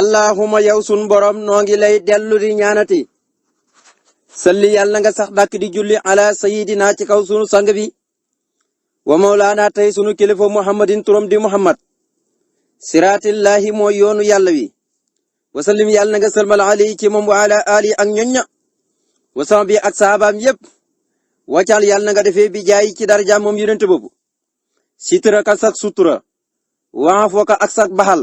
allahuma yow sun borom noo ngi lay dellu di ñaanati salli yàlla nga sax dàkk di julli ala sayidina ci kaw sunu sang bi wa mawlaana tey sunu kilifa muhammadin turam di muhammad siraatillahi mooy yoonu yàlla wi wa sallim yàlla nga salmal ali ci moom wa ala ali ak ñoñña wa sama bi ak saabaam yépp wàccal yàlla nga defee bi jaay ci daraja moom yonent boobu sitra ka sak sutura waafoo ka ak sak baxal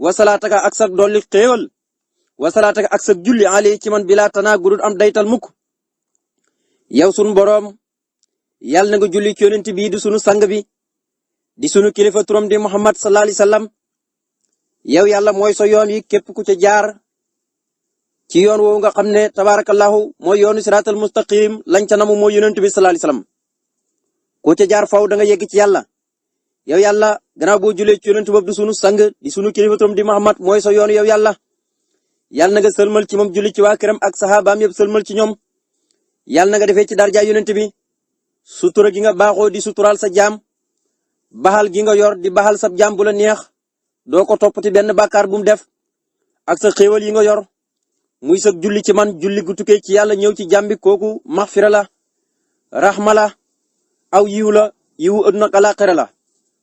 wasalaataka ak sak dolli xéewal wasalaataka ak sak julli ali ci man bila tanaa gudul am daytal mukk yow sunu boroom yàlla na nga julli ci yonent bi di sunu sang bi di sunu kilifa turam di muhammad sallallahu alayhi wasallam yow yàlla mooy sa yoon yi képp ku ca jaar ci yoon woowu nga xam ne tabarakallahu mooy yoonu siratal mustaqim lañ ca namu mooy yonent bi sallallahu alayhi wasallam ku ca jaar faw da nga yegg ci yàlla yow yàlla gannaaw boo julee ci yonent boobu di sunu sang di sunu kilifa turam di muhammad mooy sa yoon yow yàlla yàlla na nga sëlmal ci moom julli ci waa këram ak saxaabaam yëpp sëlmal ci ñoom yàlla na nga defee ci darja yonent bi sutura gi nga baaxoo di suturaal sa jaam baxal gi nga yor di baxal sa jaam bu la neex doo ko toppati benn bàkkaar bu mu def ak sa xéewal yi nga yor muy sa julli ci man julli gu tukkee ci yàlla ñëw ci jaam bi kooku maxfira la raxma la aw yiw la yiwu àddina ak àllaaxira la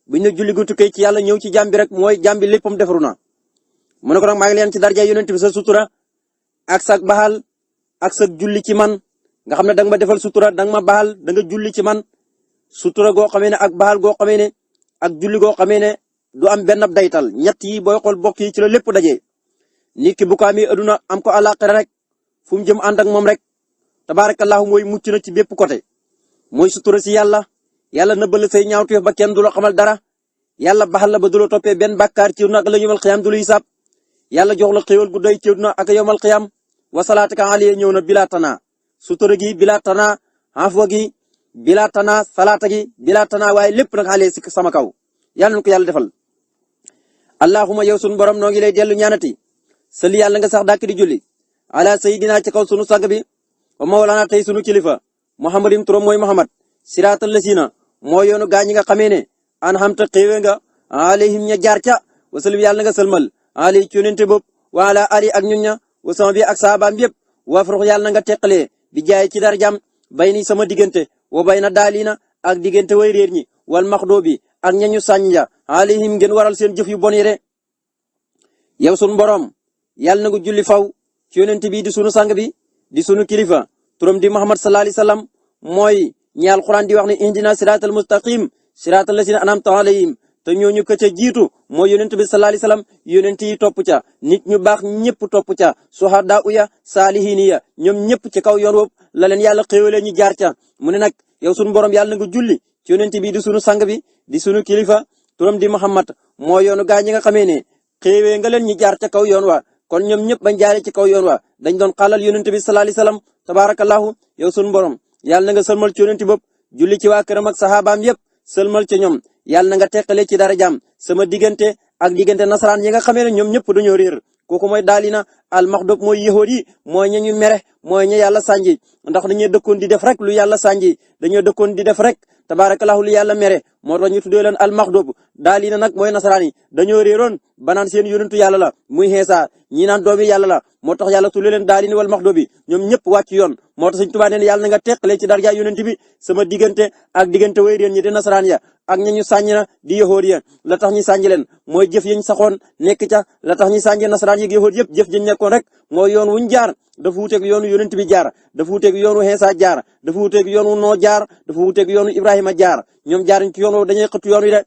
buñ ne julli gu tukkee ci yàlla ñëw ci jaam bi rek mooy jaam bi léppam defaru na mu ne ko nag maa ngi leen ci darja yonent bi sa sutura ak sa baxal ak sa julli ci man nga xam ne danga ma defal sutura danga ma baxal danga julli ci man sutura goo xamee ne ak baxal goo xamee ne ak julli goo xamee ne du am benn daytal ñett yi booy xool bokk yi ci la lépp daje nit ki bu ko amee aduna am ko àllaaxira rek fu mu jëm ànd ak moom rek tabaarakallahu mooy mucc na ci bépp côté mooy sutura si yàlla yàlla nëbbal say ñaawteef ba kenn du la xamal dara yàlla baxal la ba du la toppee benn bàkkaar ci nag la yawmal qiyaam du la hisaab yàlla jox la xéewal gu doy ci aduna ak yawmal qiyaam wa salaatuka alayhi ñëw na bila tana sutura gi bila tana afwa gi bila tana salaata gi bila tana waaye lépp nag alayhi si sama kaw yàlla na ko yàlla defal allahumma yow sunu borom noo ngi lay dellu ñaanati salli yàlla nga sax dàkk di julli ala sayidina ci kaw sunu sang bi wa mawlana tey sunu kilifa muhammadin turam mooy muhammad siraatal lasina moo yoonu gaa ñi nga xamee ne an xamta xéewe nga alayhim ña jaar ca wa sallim yàlla nga sëlmal ali ci yonente bopp wa ala ali ak ñun ña wa sama bi ak saabaam yépp wafrux yàlla nga teqalee bi jaay ci darjam bay ni sama diggante wa bay na daalina ak diggante way réer ñi wal maxdoo bi ak ñañu sànja alayhim ngeen waral seen jëf yu bon yi de yow sunu borom yàlla na nga julli faw ci yonent bi di sunu sang bi di sunu kilifa turam di muhammad sallallahu alayhi wasallam mooy ñi alquran di wax ne ihdina siratal mustaqim siratal lazina an'amta alayhim te ñooñu ko ca jiitu mooy yonent bi sallallahu alayhi wasallam yonent yi topp ca nit ñu baax ñëpp topp ca suhada uya saalihiin ya ñoom ñëpp ci kaw yoon woowu la leen yàlla xéewalee ñu jaar ca mu ne nag yow sunu borom yàlla na nga julli ci yonent bi di sunu sang bi di sunu kilifa turam di muhammad mooy yoonu gaa ñi nga xamee ne xéewee nga leen ñu jaar ca kaw yoon wa kon ñoom ñëpp bañ jaaree ci kaw yoon wa dañ doon xalal yonent bi sallallahu alayhi wasallam tabarakallahu yow sunu borom yàlla na nga sëlmal ci yonent bopp julli ci waa këram ak saxaabaam yëpp sëlmal ci ñoom yàlla na nga teqale ci darajaam sama diggante ak diggante nasaraan yi nga xamee ne ñoom ñëpp dañoo réer kooku mooy daalina al maxdub mooy yahuud yi mooy ña ñu mere mooy ña yàlla sànji ndax dañoo dëkkoon di def rek lu yàlla sànji dañoo dëkkoon di def rek tabarakallahu lu yàlla mere moo tax ñu tuddee leen al maxdub daalina nag mooy nasaraan yi dañoo réeroon ba naan seen yonentu yàlla la muy Iisaa ñi naan doomi yàlla la moo tax yàlla tuddee leen daalina wal maxdub bi ñoom ñëpp wàcc yoon moo tax Sëriñ Tuubaa nee na yàlla na nga teqale ci daraja yonent bi sama diggante ak diggante way réer ñi di nasaraan ya ak ña ñu sànj na di yahood ya la tax ñu sànj leen mooy jëf yañ saxoon nekk ca la tax ñu sànj nasaraan yi ak yahood yëpp jëf jañ nekkoon rek mooy yoon wuñ jaar dafa wuteeg yoonu yonent bi jaar dafa wuteeg yoonu Iisaa jaar dafa wuteeg yoonu Noo jaar dafa wuteeg yoonu Ibrahima jaar ñoom jaariñ ci yoon dañuy xëttu yoon wi de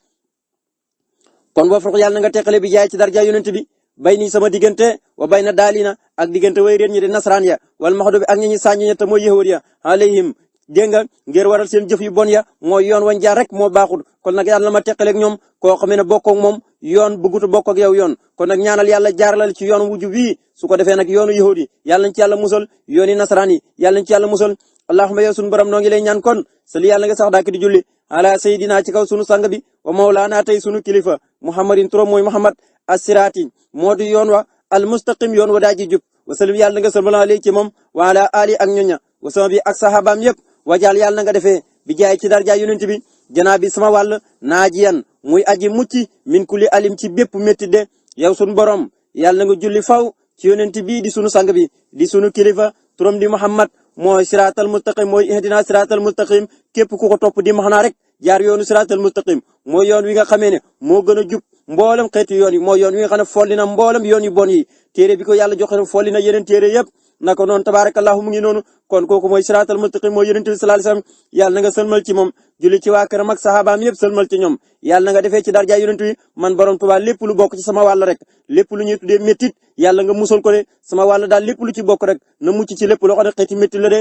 kon boo fekk yàlla na nga teqale bi jaay ci daraja yonent bi bay ni sama diggante wa bay na daalina ak diggante way réer ñi di nasaraan ya wal maxdo bi ak ñi sànj ña te mooy yahood ya alayhim dégg nga ngir waral seen jëf yu bon ya mooy yoon wañ jaar rek moo baaxul kon nag yàlla ma teqaleeg ñoom koo xam ne bokk ak moom yoon bëggut bokk ak yow yoon kon nag ñaanal yàlla jaaralal ci yoon wujju bii su ko defee nag yoonu yahuud yi yàlla nañ ci yàlla musal yooni nasaraan yi yàlla nañ ci yàlla musal allahumma yow sunu borom noo ngi lay ñaan kon sali yàlla nga sax daak di julli ala sayidina ci kaw sunu sang bi wa mawlaana tey sunu kilifa muhammadin turam mooy muhammad as-siraati moo di yoon wa al mustaqim yoon wa daa ji jub wa salim yàlla nga salmal alayhi ci moom wa ala ali ak ñoña wa sama bi ak sahabaam yëpp wajaal yàlla na nga defee bi jaay ci darja yonent bi janaa bi sama wàll naajiyan muy aji mucc min kulli alim ci bépp métti de yow sunu borom yàlla na nga julli faw ci yonent bii di sunu sang bi di sunu kilifa turam di Muhammad mooy siraatal mustaqim mooy ihdina siraatal mustaqim képp ku ko topp di maxnaa rek jaar yoonu siraatal mustaqim mooy yoon wi nga xamee ne moo gën a jub mboolem xeetu yoon yi mooy yoon wi nga xam ne folli na mboolem yoon yu bon yi téere bi ko yàlla joxe na folli na yeneen téere yëpp naka noonu tabaarakallahu mu ngi noonu kon kooku mooy siraatal mustaqim mooy yonent bi sallallahu alayhi wasallam yàlla na nga sëlmal ci moom julli ci waa këram ak saxaabaam yëpp sëlmal ci ñoom yàlla na nga defee ci darja yonent bi man borom Tuubaa lépp lu bokk ci sama wàll rek lépp lu ñuy tuddee méttit yàlla nga musal ko de sama wàll daal lépp lu ci bokk rek na mucc ci lépp loo xam ne xeeti méttit la de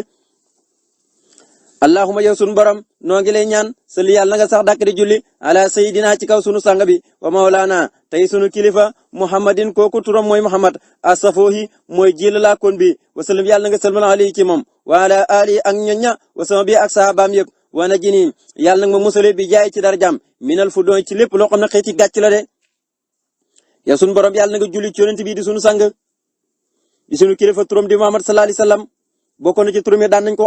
allahuma yow sunu borom noo ngi lay ñaan salli yàlla na nga sax dàkk di julli ala sayidina ci kaw sunu sang bi wa maulana tey sunu kilifa muhammadin kooku turam mooy muhammad asafoohi mooy jillalaa kon bi wasallam yàlla na nga salmal alayhi ci moom wa ala ali ak ñoñña wa sama bi ak sahabaam yëpp wa na jini yàlla na nga ma musale bi jaay ci darajam minal fu doon ci lépp loo xam ne xeeti gàcc la de yow sunu borom yàlla na nga julli ci yonent bi di sunu sang di sunu kilifa turam di muhammad sallallahu alayhi wasallam bokkoon na ci turam yi daan nañ ko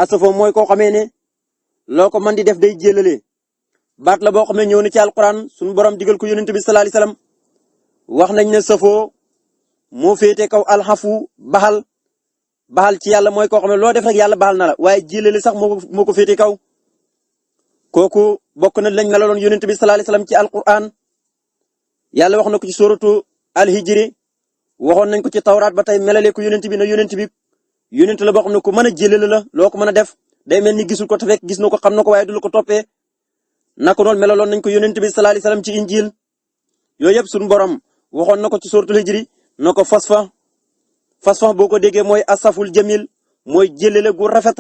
asafo mooy koo xamee ne loo ko mën di def day jëlale baat la boo xam ne ñëw na ci alquran suñu borom digal ko yonent bi sallallahu alayhi wasallam wax nañ ne safoo moo féete kaw alxafu baxal ci yàlla mooy koo xam ne loo def rek yàlla baxal na la waaye jëlale sax moo ko féete kaw kooku bokk na lañ melaloon yonent bi sallallahu alayhi wasallam ci alquran yàlla wax na ko ci suratu alhijri waxoon nañ ko ci tawraat ba tey melale ko yonent bi na yonent la boo xam ne ku mën a jëlale la loo ko mën a def day mel ni gisul ko te fekk gis na ko xam na ko waaye du la ko toppee naka noonu melaloon nañ ko yonent bi sallallahu alayhi wasallam ci injil yooyu yëpp suñu borom waxoon na ko ci suratul hijri na ko fasfa boo ko déggee mooy asaful jamil mooy jëlale gu rafet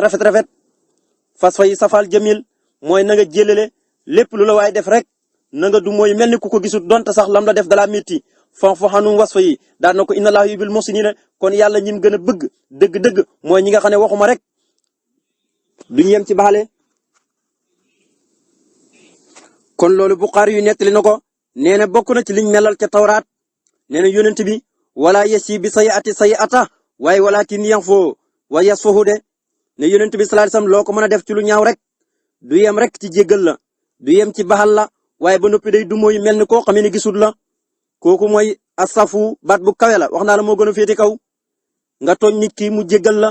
fasfa yi safal jamil mooy na nga jëlale lépp lu la waaye def rek na nga du mooy mel ni ku ko gisul donte sax lam la def dalaa métti fa'fu anhum wasfa yi daan na ko inna allaha yuhibbul muhsinin kon yàlla ñim gën a bëgg dëgg-dëgg mooy ñi nga xam ne waxuma rek duñu yem ci baale kon loolu Buxaari yu nettali na ko nee na bokk na ci liñ melal ca tawraat nee na yonent bi wala yasi bi sayyi'ata waaye walakin yanfu wa yasfahu de ne yonent bi sallallahu alayhi wasallam loo ko mën a def ci lu ñaaw rek du yem rek ci jéggal la du yem ci baxal la waaye ba noppi day du mooy mel ni koo xam ne gisul la kooku mooy asafu baat bu kawe la wax naa la moo gën a féete kaw nga tooñ nit ki mu jéggal la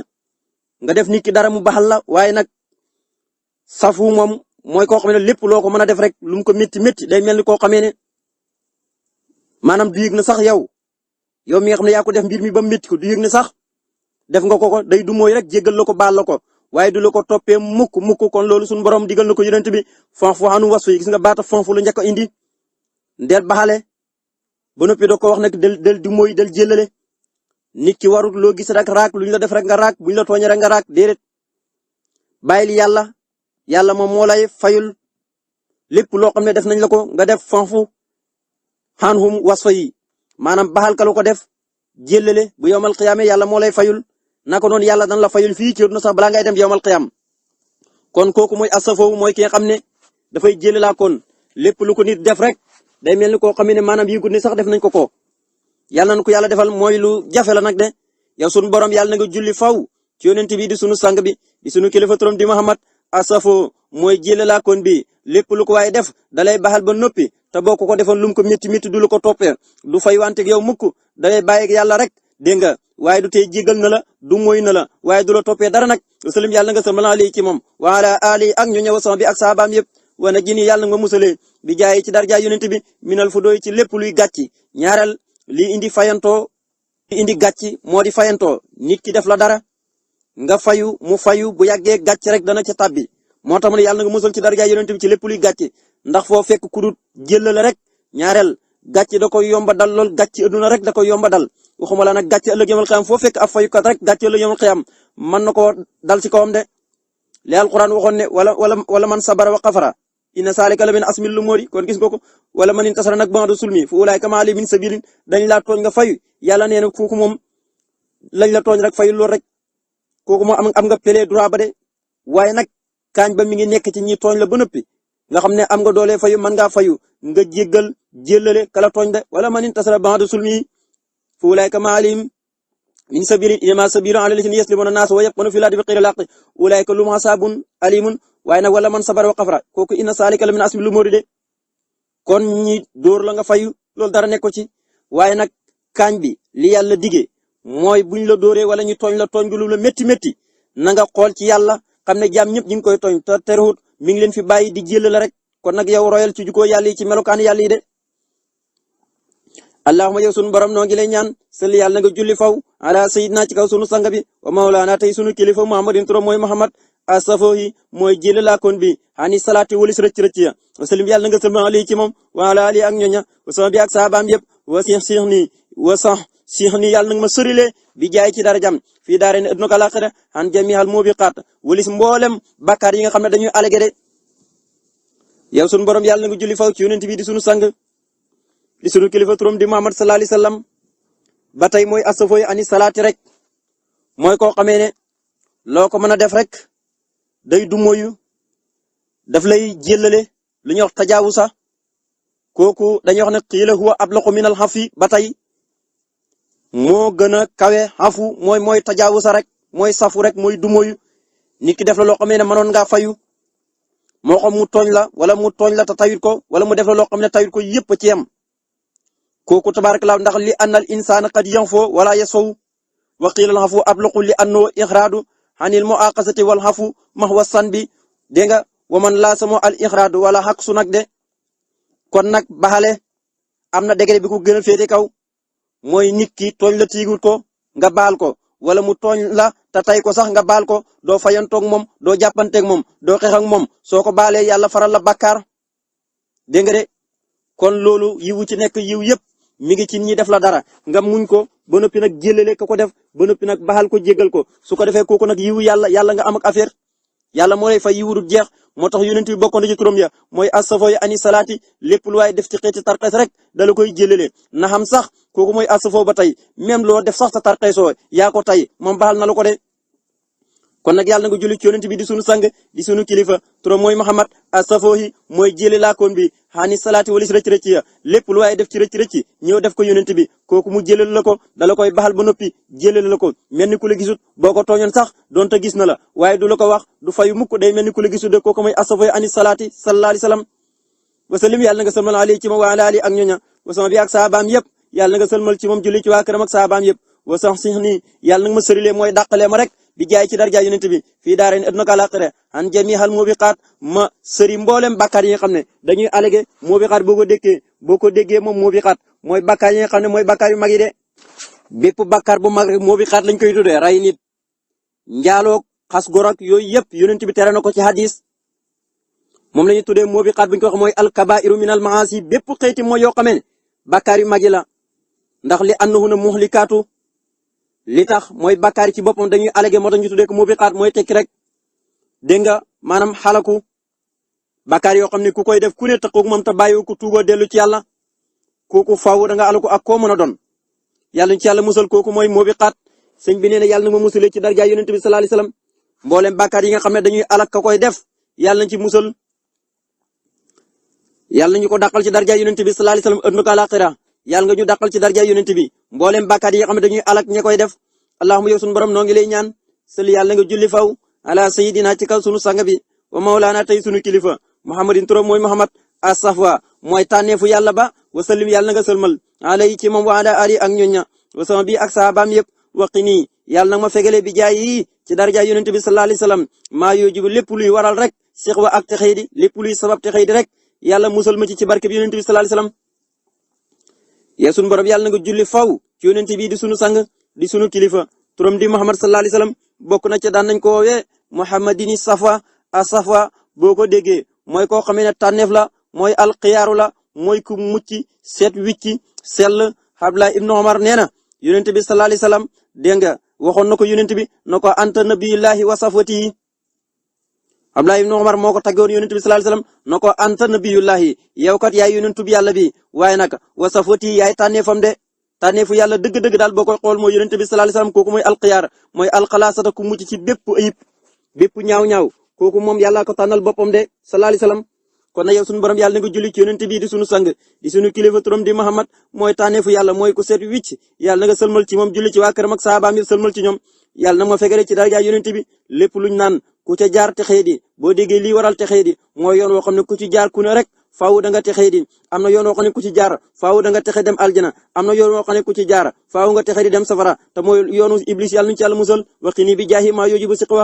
nga def nit ki dara mu baxal la waaye nag safu moom mooy koo xam ne lépp loo ko mën a def rek lu mu ko métti day mel ni koo xamee ne maanaam du yëg na sax yow mi nga xam ne yaa ko def mbir mi ba métti ko du yëg ne sax def nga ko day du mooy rek jéggal la ko baal la ko waaye du la ko toppee mukk kon loolu suñu borom digal na ko yonent bi fa'fu anhum wasfa yi gis nga baata fa'fu la njëkk a indi ndeel baxale ba noppi doo ko wax nag del du mooy del jëlale nit ki warul loo gis rek raak luñ la def rek nga raak buñ la tooñee rek nga raak déedéet bàyyil yàlla moom moo lay fayul lépp loo xam ne def nañ la ko nga def fa'fu anhum wasfa yi maanaam baxal ka la ko def jëlale bu yowmal qiyaama yàlla moo lay fayul naka noonu yàlla dan la fayul fii ci àdduna sax balaa ngay dem yowmal qiyaam kon kooku mooy asafoo mooy ki nga xam ne dafay jëlalaa kon lépp lu ko nit def rek day mel ni koo xam ne maanaam yëngu ne sax def nañ ko yàlla na ko yàlla defal mooy lu jafe la nag de yow sunu borom yàlla na nga julli faw ci yonent bi di sunu sang bi di sunu kilifa turam di Muhammad asafoo mooy jëlalaa kon bi lépp lu ko waaye def dalay baxal ba noppi te boo ko defoon lu mu ko métti du la ko toppee du fay wante yow mukk dalay bàyyi ak yàlla rek dégg nga waaye du tey jégal na la du moy na la waaye du la toppee dara nag wasallam yàlla nga salmal alayhi ci moom wa ala ali ak ñu ñëw sama bi ak saabaam yëpp wana jini yàlla nga musalee bi jaay ci darja yonent bi minal fu doy ci lépp luy gàcci ñaareel li indi fayantoo li indi gàcci moo di fayantoo nit ki def la dara nga fayu mu fayu bu yàggee gàcc rek dana ca tàbbi moo tax ma ne yàlla nga musal ci darja yonent bi ci lépp luy gàcci ndax foo fekk ku dul jël la rek ñaareel gàcc da koy yomba dal lool gàcc adduna rek da koy yomba dal waxuma la nag gàcc ëllëg yamal xiyam foo fekk ab fayukat rek gàcc ëllëg yamal xiyam mën na ko dal ci kawam de li alquran waxoon ne wala man sabara wa xafara inna saalika la min asmil lumuri kon gis nga ko wala man intasara nag ba'da sulmi fu ulaa'ika ma alayhim min sabilin dañ laa tooñ nga fayu yàlla nee na kooku moom lañ la tooñ rek fayu lool rek kooku moom am nga pele droit ba de waaye nag kaañ ba mi ngi nekk ci ñi tooñ la ba noppi nga xam ne am nga doole fayu mën ngaa fayu nga jéggal jëllale kala tooñ de wala man intasara ba'da sulmi fu ulaa'ika ma alayhim min sabilin innamaa sabilu ala llaziina yaslimuna naasa wa yaquluna fil ardi bi ghayril haqqi ulaa'ika lahum azaabun aliimun waaye nag wala man sabara wa xafara kooku inna zaalika la min azmi l-umuuri de kon ñi dóor la nga fayu loolu dara nekk ko ci waaye nag kaañ bi li yàlla dige mooy buñ la dóoree wala ñu tooñ la tooñ gu lu la métti métti na nga xool ci yàlla xam ne jaam ñëpp ñu ngi koy tooñ te terewut mi ngi leen fi bàyyi di jël la rek kon nag yow royal ci jukko yàlla yi ci melokaan yàlla yi de. allahumma yow sunu borom noo ngi lay ñaan salli yàlla nga julli faw ala sayyidina ci kaw sunu sang bi wa mawlaana tey sunu kilifa muhammadin turam mooy muhammad asafohi mooy jël laakoon bi hani salaati walis rëcc rëcc ya wasalim yàlla nga sëlma ali ci moom wa ala ali ak ñoña wasama bi ak saabaam yëpp wa siix nii yàlla nag ma sorilee bi jaay ci darajam fii daare ne adduna ko àllaaxira an jamihal mubiqaat walis mboolem bakkaar yi nga xam ne dañuy alage de yow sunu borom yàlla nga julli faw ci yonent bi di sunu sang di sunu kilifa turam di Muhammad sallallahu alayhi wasallam ba tey mooy asafoy ani salaati rek mooy koo xamee ne loo ko mën a def rek day du moyu daf lay jëllale lu ñuy wax tajaawusa kooku dañuy wax ne qiila huwa ablaqu min al xafi ba tey moo gën a kawe xafu mooy tajaawusa rek mooy safu rek mooy du moyu nit ki def la loo xamee ne mënoon ngaa fayu moo xam mu tooñ la wala mu tooñ la te tayut ko wala mu def la loo xam ne tayut ko yëpp ci yem kooku tabarakallah ndax li annal insaana qad yanfo wala yasfaw wa qiila al xafu ablaqu li annoo ixraadu anil muaqasati wal xafu mahwa san bi dégg nga wa man laasamo al ixraadu wala xaq su nag de kon nag baxale am na degré bi ko gën a féete kaw mooy nit ki tooñ la tiigut ko nga baal ko wala mu tooñ la te tay ko sax nga baal ko doo fayantoog moom doo jàppanteeg moom doo xeex ak moom soo ko baalee yàlla faral la bàkkaar dégg nga de kon loolu yiwu ci nekk yiw yëpp mi ngi ci ñi def la dara nga muñ ko ba noppi nag jëlale ko def ba noppi nag baxal ko jéggal ko su ko defee kooku nag yiwu yàlla nga am ak affaire yàlla moo lay fay yiwu du jeex moo tax yonent bi bokkoon na ci turam ya mooy asafo ani salaati lépp lu waaye def ci xeeti tarxees rek dala koy jëlale na xam sax kooku mooy asafo ba tey même loo def sax sa tarxeesoo yaa ko tey moom baxal na la ko de. kon nag yàlla nga julli ci yonent bi di sunu sang di sunu kilifa turam mooy Muhammad asafohi mooy jële laakoon bi xaani salaati walis rëcc rëcc ya lépp lu waaye def ci rëcc rëcc ñëw def ko yonent bi kooku mu jëlal la ko dala koy baxal ba noppi jëlal la ko mel ni ku la gisut boo ko tooñoon sax donte gis na la waaye du la ko wax du fayu mukk day mel ni ku la gisut de kooku mooy asafohi ani salaati sallallahu alayhi wasallam wasalim yàlla nga sëlmal ali ci moom wa ala ali ak ñoña wasama bi ak saabaam yëpp yàlla nga sëlmal ci moom julli ci waa këram ak saabaam yëpp wasax si nii yàlla nag ma sërilee mooy dàqalee ma rek bi jaay ci darja yonent bi fii daare ni adduna ko àllaaxira an jamihal mubiqaat ma sëri mboolem bakkaar yi nga xam ne dañuy allégué mubiqaat boo ko déggee moom mubiqaat mooy bakkaar yi nga xam ne mooy bakkaar yu mag yi de bépp bakkaar bu mag rek mubiqaat lañ koy tuddee ray nit njaaloo xas gorok yooyu yëpp yonent bi tere na ko ci hadis moom la ñuy tuddee mubiqaat bu ñu ko wax mooy alkabairu minal maasi bépp xeeti mooy yoo xamee ne bakkaar yu mag yi la ndax li annahuna muhlikaatu li tax mooy bakkaar ci boppam dañuy allégué moo tax ñu tuddee ko mubiqaat mooy tekki rek dégg nga maanaam xalaku bakkaar yoo xam ne ku koy def ku ne taxaw moom te bàyyi ko tuuba dellu ci yàlla kooku faaw da nga alaku ak koo mën a doon yàlla ci yàlla musal kooku mooy mubiqaat sëñ bi nee na yàlla na ma musalee ci darja yonent bi sallallahu alayhi wasallam mboolem bakkaar yi nga xam ne dañuy alak ka koy def yàlla nañ ci musal yàlla ñu ko dàqal ci darja yonent bi sallallahu alayhi wasallam ënd ko àllaaxira yàlla nga ñu dàqal ci darja yonent bi mboolem bàkkaat yi nga xam ne dañuy alak ña koy def allahumma yow sunu borom noo ngi lay ñaan sëli yàlla nga julli faw ala sayidina ci kaw sunu sang bi wa mawlaana tey sunu kilifa muhammadin turam mooy muhammad as-safwa mooy tànneefu yàlla ba wa sallim yàlla nga sëlmal alayhi ci moom wa ala ali ak ñoña wa sama bi ak saabaam yëpp waqini yàlla nag ma fegale bi jaay yi ci darja yonent bi sallallahu alayhi wasallam maa yoojibu lépp luy waral rek seex wa ak texey di lépp luy sabab texey di rek yàlla musal ma ci barke bi yonent bi sallallahu alayhi wasallam yee sunu borom yàlla na nga julli faw ci yonent bi di sunu sang di sunu kilifa turam di Muhammad sallallahu alayhi wasallam bokk na ca daan nañ ko woowee Muhammadini safwa as-safwa boo ko déggee mooy koo xamee ne tànneef la mooy alxiyaaru la mooy ku mucc seet wicci sell Abdullah ibn Umar nee na yonent bi sallallahu alayhi wasallam dégg nga waxoon na ko yonent bi na ko anta nabiyullahi wa safwati Abdullah ibn Umar moo ko taggoon yonent bi sallallahu alayhi wasallam na ko anta nabiyullahi yow kat yaay yonentu bi yàlla bi waaye nag wa safwati yaay tànneefam de tànneefu yàlla dëgg-dëgg daal boo koy xool mooy yonent bi sallallahu alayhi wasallam kooku mooy alxiyaar mooy alxalaasata ku mucc ci bépp ayib bépp ñaaw-ñaaw kooku moom yàlla ko tànnal boppam de sallallahu alayhi wasallam kon nag yow sunu borom yàlla na nga julli ci yonent bi di sunu sang di sunu kilifa turam di Muhammad mooy tànneefu yàlla mooy ku seet wicc yàlla na nga sëlmal ci moom julli ci waa këram ak saabaam yi sëlmal ci ñoom yàlla na ma fegale ci daraja yonent bi lépp luñ naan ku ca jaar te xëy di boo déggee lii waral te xëy di mooy yoon woo xam ne ku ci jaar ku ne rek faaw da nga texee di am na yoon woo xam ne ku ci jaar faaw da nga texe dem aljana am na yoon woo xam ne ku ci jaar faaw nga texe di dem safara te mooy yoonu iblis yàlla nuñu ci yàlla musal waqini bi jaahi maa yujibu siqwa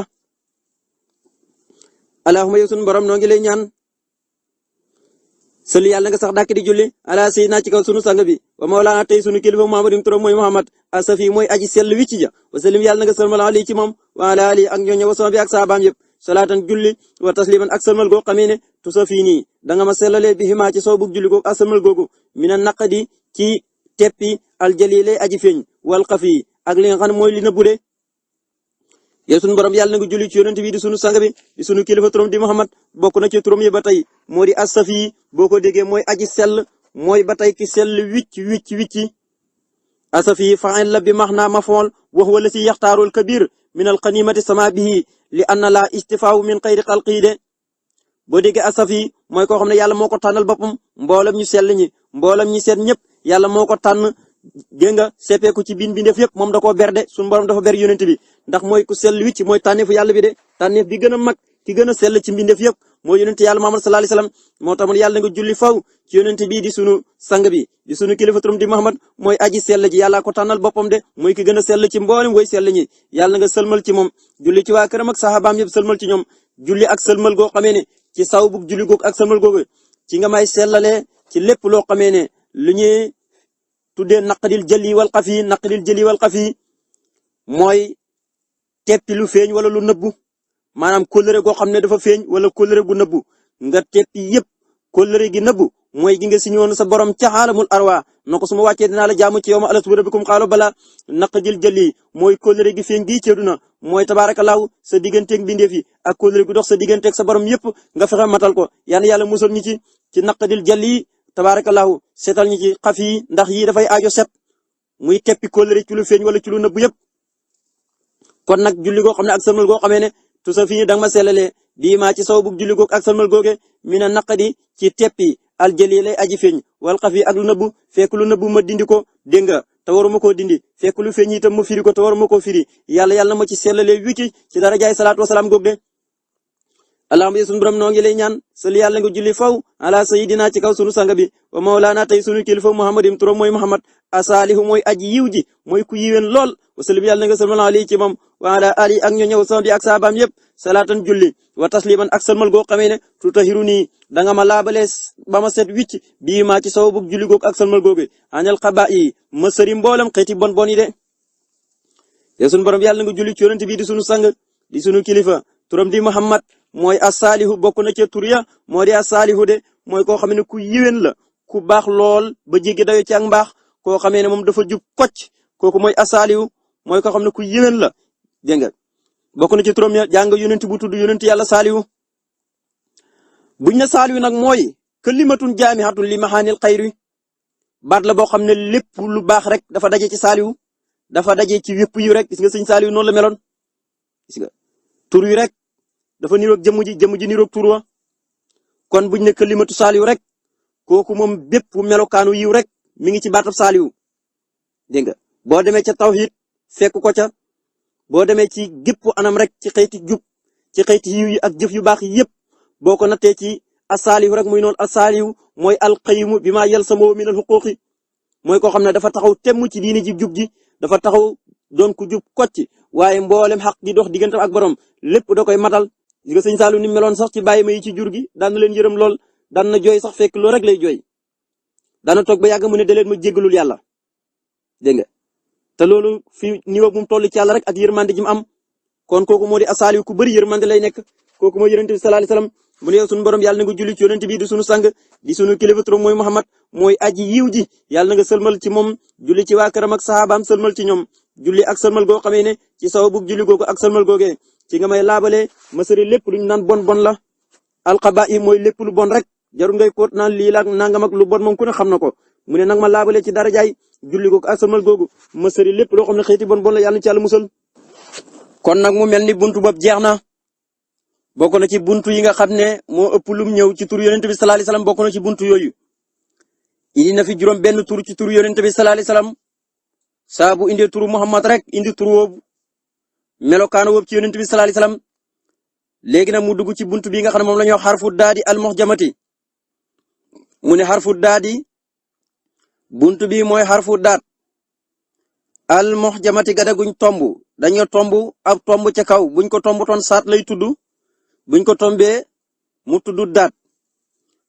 allahumma yow sunu borom noo ngi lay ñaan sëli yàlla nga sax dàkk di julli ala sayyidina ci kaw sunu sang bi wa mawlana tey sunu kilifa muhammadin turam mooy muhammad asafi mooy aji sell wicc ja wa salim yàlla nga sëlmal ali ci moom wa ala ali ak ñooñu wa sama bi ak saabaam yëpp salaatan julli wa tasliman ak sëlmal goo xamee ne tu sa fii nii danga ma sellalee bi himaa ci soobu julli googu ak sëlmal googu mina naqadi ci teppi aljalile aji feeñ wal xafi ak li nga xam ne mooy li nëbbu de yow sunu borom yàlla na nga julli ci yonent bi di sunu sang bi di sunu kilifa turam di muhammad bokk na ci turam yi ba tey moo di asafi boo ko déggee mooy aji sell mooy ba tey ki sell wicc asafi fa'il la bi maxnaa mafool wa huwa la si yaxtaarul kabir min al qanimati sama bihi li anna la istifaawu min xayri xalqi de boo déggee asafi mooy koo xam ne yàlla moo ko tànnal boppam mboolem ñu sell ñi mboolem ñi seet ñëpp yàlla moo ko tànn dégg nga seppeeku ci bindeef yëpp moom da koo berde suñu borom dafa ber yonent bi ndax mooy ku sell wicc mooy tànneefu yàlla bi de tànneef bi gën a mag ki gën a sell ci mbindeef yëpp mooy yonent yàlla Muhammad sallallahu alayhi wasallam moo tax yàlla nga julli faw ci yonent bi di sunu sang bi di sunu kilifa turam di Muhammad mooy aji sell ji yàlla ko tànnal boppam de mooy ki gën a sell ci mboolem way sell ñi yàlla nga sëlmal ci moom julli ci waa këram ak saxaabaam yëpp sëlmal ci ñoom julli ak sëlmal goo xamee ne ci saw bu julli goog ak sëlmal googu ci nga may sellalee ci lépp loo xamee ne lu ñuy tuddee naqdil jëli wal xafi mooy teppi lu feeñ wala lu nëbbu maanaam kóllëre goo xam ne dafa feeñ wala kóllëre gu nëbbu nga teppi yëpp kóllëre gi nëbbu mooy gi nga signé woon sa borom ca xaalamul arwa na ko su ma wàccee dinaa la jaamu ci yow ma alastu bi rabbikum xaalo bala naqdil jëli mooy kóllëre gi feeñ gi ceedu na mooy tabaarakallaahu sa digganteeg mbindeef yi ak kóllëre gu dox sa digganteeg sa borom yëpp nga fexe matal ko yàlla musal ñi ci naqdil jëli tabaarakallaahu seetal ñi ci xaf yi ndax yii dafay aajo set muy teppi kóllëre ci lu feeñ wala ci lu nëbbu yëpp kon nag julli goo xam ne ak sëlmal goo xamee ne tu sa fii danga ma sellalee bii maa ci saw bu julli goog ak sëlmal googe mina naqadi ci teppi aljali lay aji feeñ wal xafi ak lu nëbbu fekk lu nëbbu ma dindi ko dégg nga te waruma koo dindi fekk lu feeñ itam ma firi ko te waruma koo firi yàlla na ma ci sellalee wiki ci darajaay salaatu wasalaam goog de allahumma sunu borom noo ngi lay ñaan sali yàlla nga julli faw ala sayidina ci kaw sunu sang bi wa mawlaana tey sunu kilifa muhammadim turam mooy muhammad asaalihu mooy aji yiw ji mooy ku yiween lool wa salim yàlla nga salmal ali ci moom wa ala ali ak ñoo ñëw sama bi ak saabaam yëpp salaatan julli wa tasliman ak salmal goo xamee ne tutahiru nii danga ma laabalee ba ma set wicc bii maa ci saw bug julli goog ak salmal googu añal xaba yi ma sëri mboolem xeeti bon bon yi de yow sunu borom yàlla nga julli ci yonent bi di sunu sang di sunu kilifa turam di muhammad mooy asaalihu bokk na ca tur ya moo di asaalihu de mooy koo xam ne ku yiwén la ku baax lool ba jéggi dayo ci ak mbaax koo xamee ne moom dafa jub kocc kooku mooy asaalihu mooy koo xam ne ku yiwén la dégg nga bokk na ci turam ya jàng yonent bu tudd yonent yàlla saalihu buñ ne saalihu nag mooy kalimatun jaamihatun li maxaanil xayri baat la boo xam ne lépp lu baax rek dafa daje ci saalihu dafa daje ci wépp yu rek gis nga sëñ saalihu noonu la meloon gis nga tur yu rek dafa niroog jëmm ji niroog tur wa kon buñ ne kalimatu saalihu rek kooku moom bépp melokaanu yiw rek mi ngi ci baatab saalihu dégg nga boo demee ca tawhid fekk ko ca boo demee ci gépp anam rek ci xeeti jub ci xeeti yiw yi ak jëf yu baax yépp boo ko nattee ci asaalihu rek muy noonu asaalihu mooy alqayimu bi maa yalsamu min alxuquqi mooy koo xam ne dafa taxaw temm ci diini ji jub ji dafa taxaw doon ku jub kocc waaye mboolem xaq gi dox diggante ak borom lépp da koy matal gis nga sëñ Saalu ni meloon sax ci bàyyi ma yi ci jur gi daan na leen yërëm lool daan na jooy sax fekk loolu rek lay jooy daan na toog ba yàgg mu ne da leen ma jéggalul yàlla dégg nga te loolu fi niveau bu mu toll ci yàlla rek ak yërmande ji mu am kon kooku moo di asaaliw ku bëri yërmande lay nekk kooku mooy yonent bi sallallahu alayhi wasallam mu ne yow sunu borom yàlla na nga julli ci yonent bi di sunu sang di sunu kilifa turam mooy Muhammad mooy aji yiw ji yàlla na nga sëlmal ci moom julli ci waa këram ak saxaabaam sëlmal ci ñoom julli ak sëlmal goo xamee ne ci sababu julli googu ak sëlmal googee ci nga may laabalee masari lépp luñ naan bon la alxaba yi mooy lépp lu bon rek jarul ngay koot naan lii la ak nangam ak lu bon moom ku ne xam na ko mu ne nag ma laabalee ci darajaay julli googu ak sëlmal googu masari lépp loo xam ne xeeti bon la yàlla na ci yàlla musal kon nag mu mel ni buntu boobu jeex na bokk na ci buntu yi nga xam ne moo ëpp lum ñëw ci tur yonent bi sallallahu alayhi wasallam bokk na ci buntu yooyu indi na fi juróom benn tur ci tur yonent bi sallallahu alayhi wasallam saa bu indee turu Muhammad rek indi tur woowu melokaano woowu ci yonent bi sallallahu alayhi wasallam léegi nag mu dugg ci buntu bi nga xam ne moom la ñuy wax xarfu daadi al muhjamati mu ne xarfu daat yi buntu bi mooy xarfu daat al muhjamati gada guñ tomb dañoo tomb ak tomb ca kaw buñ ko tombutoon saat lay tudd buñ ko tombee mu tudd daat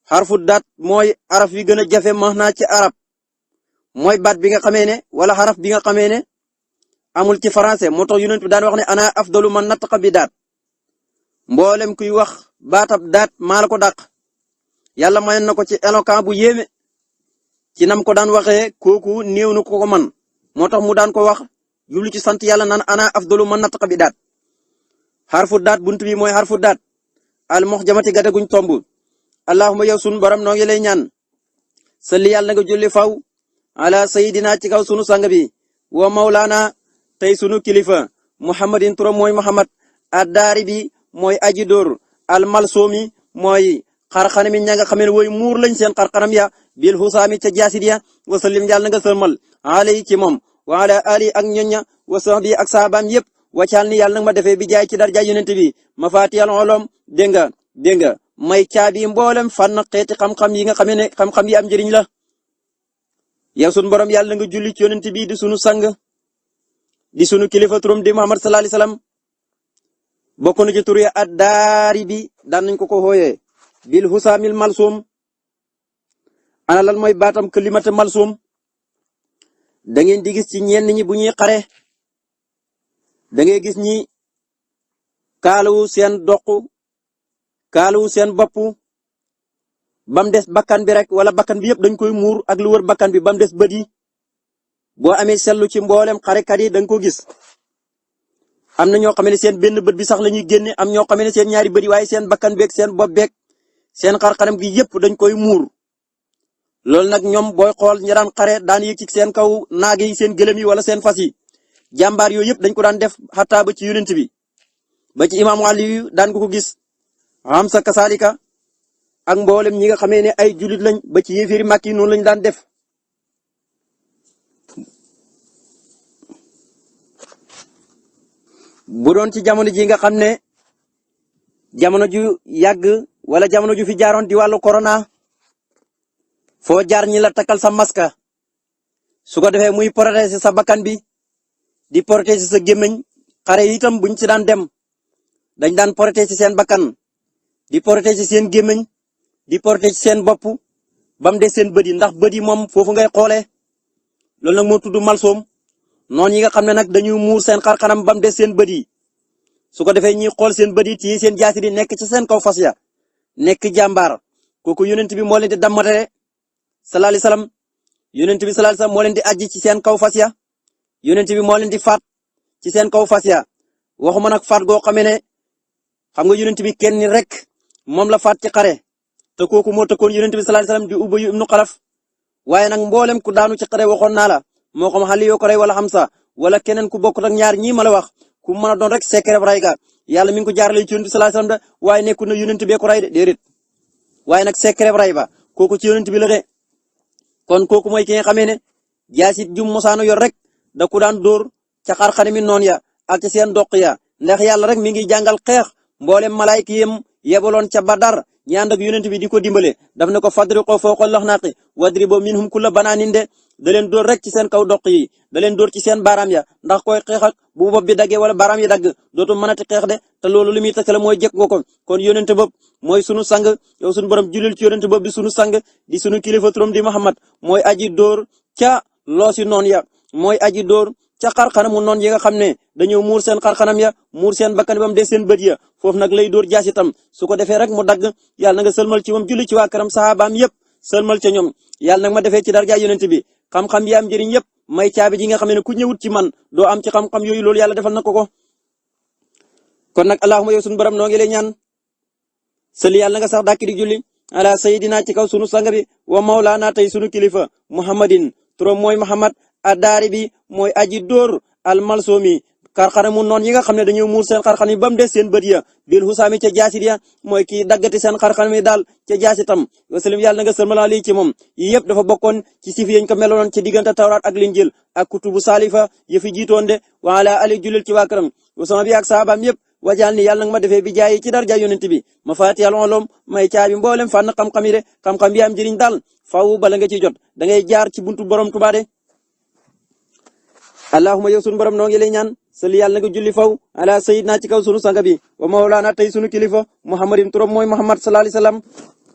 xarfu daat mooy araf yi gën a jafe maanaa ci arab mooy baat bi nga xamee ne wala xaraf bi nga xamee ne amul ci français moo tax yonent bi daan wax ne ana afdalu man nataqa bi daat mboolem kuy wax baatab daat maa la ko dàq yàlla mayoon na ko ci éloquent bu yéeme ci nam ko daan waxee kooku néew na ko man moo tax mu daan ko wax jublu ci sant yàlla naan ana afdalu man nataqa bi daat xarfu daat buntu bi mooy xarfu daat al muhjamati gada guñ tomb allahumma yow sunu borom noo ngi lay ñaan salli yàlla nga julli faw ala sayidina ci kaw sunu sang bi wa maulana tey sunu kilifa muhammadin turam mooy muhammad addaari bi mooy aji dóor al malsoomi mooy xarxanami ña nga xamee ne woy muur lañ seen xarxanam ya bil husaami ca jaasid ya wa sallim yàlla nga sërmal alay ci moom wa ala ali ak ñoña wa sahbi ak saabaam yépp waccaal ni yàlla nag ma defee bi jaay ci darja yonent bi mafatihal ulum dégg nga may caabi mboolem fànn xeeti xam-xam yi nga xamee ne xam-xam yi am njëriñ la yow sunu borom yàlla nga julli ci yonent bi di sunu sang di sunu kilifa turam di Muhammad sallallahu alayhi wasallam bokk na ci tur ya addaari bi daan nañ ko xooyee bil husaamil malsum ana lan mooy baatam kalimata malsum da ngeen di gis ci ñenn ñi bu ñuy xare da ngay gis ñi kaalawu seen doq kaalawu seen bopp bam des bakkan bi rek wala bakkan bi yëpp dañ koy muur ak lu wër bakkan bi bam des bët yi boo amee seetlu ci mboolem xarekat yi da nga ko gis am na ñoo xam ne seen benn bët bi sax la ñuy génne am ñoo xam ne seen ñaari bët yi waaye seen bakkan beeg seen bopp beeg seen xar-xaram gi yëpp dañ koy muur loolu nag ñoom booy xool ñi daan xare daan yëg ci seen kaw naag yi seen gëlëm yi wala seen fas yi jàmbaar yooyu yëpp dañ ko daan def xataa ba ci yonent bi ba ci imaamu Ali daan ko gis Hamza kasaalika ak mboolem ñi nga xamee ne ay julit lañ ba ci yéefiri Makka yi noonu lañ daan def. bu doon ci jamono ji nga xam ne jamono ju yàgg wala jamono ju fi jaaroon di wàllu corona foo jaar ñi la takkal sa maska su ko defee muy protéger sa bakkan bi di protéger sa gémmiñ xare yi itam buñ ci daan dem dañ daan protéger seen bakkan di protéger seen gémmiñ di protéger seen bopp bam des seen bët yi ndax bët yi moom foofu ngay xoolee loolu nag moo tudd malsoom noonu yi nga xam ne nag dañuy muur seen xarxanam bam des seen bët yi su ko defee ñuy xool seen bët yi ci seen jaasi di nekk ci seen kaw fas ya nekk jàmbaar kooku yonent bi moo leen di dammatale sallallahu alayhi wasallam yonent bi sallallahu alayhi wasallam moo leen di ajji ci seen kaw fas ya yonent bi moo leen di faat ci seen kaw fas ya waxuma nag faat goo xamee ne xam nga yonent bi kenn rek moom la faat ci xare te kooku moo tëkkoon yonent bi sallallahu alayhi wasallam di Ubay ibnu Xalaf waaye nag mboolem ku daanu ci xare waxoon naa la moo xam xali yoo ko rey wala Hamza wala keneen ku bokk ak ñaar ñii ma la wax ku mën a doon rek secret ray ga yàlla mi ngi ko jaarale ci yonent bi sallallahu alayhi wasallam da waaye nekkul na yonent bee ko ray de déedéet waaye nag secret ray ba kooku ci yonent bi la de kon kooku mooy ki nga xamee ne jaasit jum mosaano yor rek da ku daan dóor ca xarxani mi noon ya ak ca seen doq ya ndax yàlla rek mi ngi jàngal xeex mboolem malaayika yem yebaloon ca Badar ñi ànd ak yonent bi di ko dimbale daf ne ko fadriqu fawqa laxnaaqi wadribu minhum kulla banaanin de da leen dóor rek ci seen kaw doq yi da leen dóor ci seen baaraam ya ndax koy xeex ak bu bopp bi daggee wala baaraam yi dagg dootu mënati xeex de te loolu li muy tëkkale mooy jekk nga ko kon yonent bopp mooy sunu sang yow sunu borom julil ci yonent bopp di sunu sang di sunu kilifa turam di Muhammad mooy aji dóor ca loosi noon ya mooy aji dóor ca xarxanamu noon yi nga xam ne dañoo muur seen xarxanam ya muur seen bakkan bam de seen bët ya foofu nag lay dóor jaas itam su ko defee rek mu dagg yàlla na nga sëlmal ci moom julli ci waa këram sahabaam yépp sëlmal ca ñoom yàlla nag ma defee ci darja yonent bi xam-xam yi am njëriñ yépp may caabi ji nga xam ne ku ñëwut ci man doo am ci xam-xam yooyu loolu yàlla defal na ko ko kon nag allahumma yow sunu borom noo ngi lay ñaan sëli yàlla nga sax dàkk di julli ala sayidina ci kaw sunu sang bi wa mawlaana tey sunu kilifa muhammadin turam mooy muhammad addaari bi mooy aji dóor almalsoomi xarxanamu noon yi nga xam ne dañoo muur seen xarxan yi ba mu des seen bët ya bil husaami ca jaasit ya mooy kii daggati seen xarxan yi daal ca jaasitam wasalim yàlla na nga sërmal lii ci moom yi yëpp dafa bokkoon ci sif yañ ko meloon ci diggante tawraat ak linjil ak kutubu saalifa yëfi jiitoon de wa ala ali julil ci waa këram wasama bi ak saabaam yëpp wajal ni yàlla nga ma defee bi jaay ci darja yonent bi ma faati al ulum may caabi mboolem fànn xam-xam yi de xam-xam bi am njëriñ daal faaw bala nga ciy jot da ngay jaar ci buntu borom Tuubaa de allahumma yow sunu borom noo ngi lay ñaan salli yàlla nga julli faw ala sayyidina ci kaw sunu sanga bi wa mawlana tey sunu kilifa muhammadin turam mooy muhammad sallallahu alayhi wasallam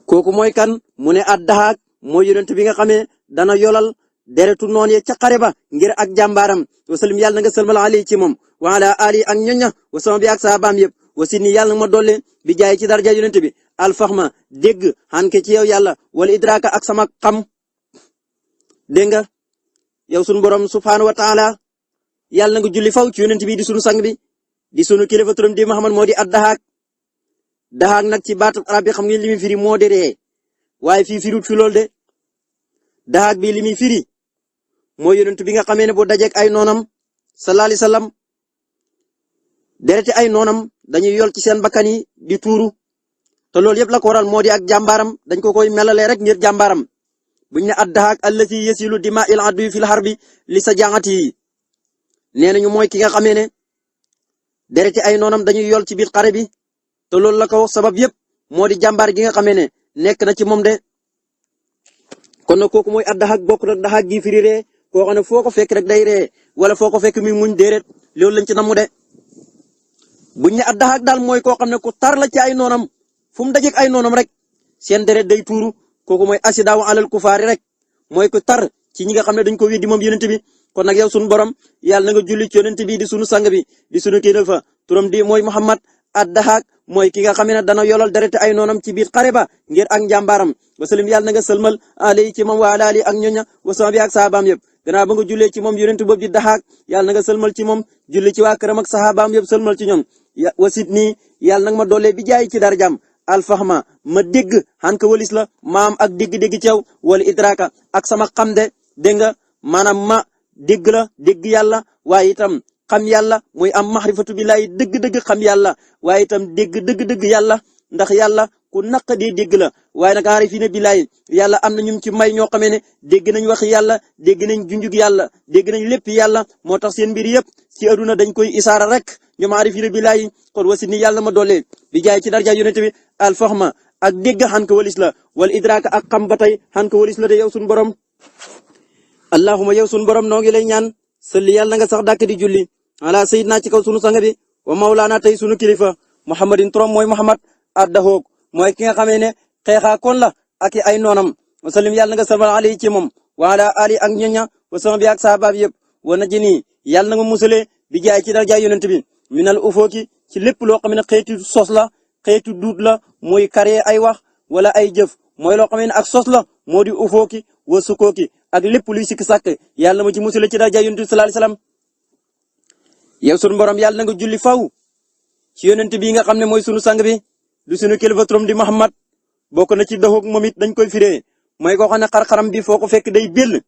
kooku mooy kan mu ne addahaak mooy yonent bi nga xamee dana yolal deretu noon ye ca xare ba ngir ak jàmbaaram wasalim yàlla na nga sëlmal ali ci moom wa ala ali ak ñoña wa sama bi ak saabaam yëpp wasi ni yàlla na ma dolle bi jaay ci darja yonent bi alfaxma dégg xan ke ci yow yàlla wala idraka ak sama xam dégg nga yow sunu borom subhaanahu wa taala yàlla na nga julli faw ci yonent bi di sunu sang bi di sunu kilifa turam di Muhammad moo di addahaak dahaak nag ci baatu arab bi xam nga li muy firi moo di ree waaye fii firut fi lool de dahaak bi li muy firi mooy yonent bi nga xamee ne bu dajeek ay noonam sallallahu alayhi wasallam dereti ay noonam dañuy yol ci seen bakkan yi di tuuru te loolu yëpp la ko waral moo di ak jàmbaaram dañ ko koy melalee rek ngir jàmbaaram buñ ne addahaak allati yasilu dima'il adwi fil harbi li sajaati nee nañu mooy ki nga xamee ne dereti ay noonam dañuy yol ci biir xare bi te loolu la ko sabab yëpp moo di jàmbaar gi nga xamee ne nekk na ci moom de kon nag kooku mooy addahaak bokk nag dahaak gi firi ree koo xam ne foo ko fekk rek day ree wala foo ko fekk mi muñ déeret loolu lañ ci namu de buñ ne addahaak daal mooy koo xam ne ku tar la ci ay noonam fu mu dajeek ay noonam rek seen deret day tuuru kooku mooy asidaaw alal kufaari rek mooy ku tar ci ñi nga xam ne dañ ko weddi moom yonent bi kon nag yow sunu borom yàlla na nga julli ci yonent bi di sunu sang bi di sunu kilifa turam di mooy Muhammad addahaak mooy ki nga xam ne dana yolal deret ay noonam ci biir xare ba ngir ak njàmbaaram wasalim yàlla na nga sëlmal alay ci moom wa ala ali ak ñoña wasama bi ak sahabaam yëpp gannaaw ba nga jullee ci moom yonent boobu di dahaak yàlla na nga sëlmal ci moom julli ci waa këram ak sahabaam yëpp sëlmal ci ñoom wasit nii yàlla nag ma doole bi jaay ci darajam alfahma ma dégg xan ko walis la maam ak dégg-dégg ci yow wala idraka ak sama xam de dégg nga maanaam ma dégg la dégg yàlla waaye itam xam yàlla muy am maxrifatu billahi dëgg-dëgg xam yàlla waaye itam dégg dëgg-dëgg yàlla ndax yàlla ku naqadee dégg la waaye nag aarifina billahi yàlla am na ñu ci may ñoo xamee ne dégg nañ wax yàlla dégg nañ junjug yàlla dégg nañ lépp yàlla moo tax seen mbir yëpp ci aduna dañ koy isaara rek ñoom aarifina billahi kon wasi ni yàlla ma doole bi jaay ci darja yonent bi alfahma ak dégg xan ko walis la wal idraka ak xam ba tey xan ko walis la de yow suñu borom allahuma yow sunu borom noo ngi lay ñaan salli yàlla nga sax dàkk di julli ala sayyidina ci kaw sunu sang bi wa mawlaana tey sunu kilifa muhammadin turam mooy muhammad addahoog mooy ki nga xamee ne xeexaa kon la ak ay noonam wa sallim yàlla nga salmal alayhi ci moom wa ala ali ak ñoña wa sama bi ak sahabaab yëpp wa najini yàlla na nga musalee bi jaay ci daraja yonent bi minal ufooki ci lépp loo xam ne xeetu sos la xeetu duut la muy karee ay wax wala ay jëf mooy loo xam ne ak sos la moo di ufooki wa sukooki ak lépp luy sikk sàkk yàlla ma ci musale ci daraja yonent bi sallallahu alayhi wasallam yow sunu borom yàlla na nga julli faw ci yonent bi nga xam ne mooy sunu sang bi du sunu kilifa turam di Muhammad bokk na ci daxoog moom it dañ koy firee mooy koo xam ne xar-xaram bi foo ko fekk day béll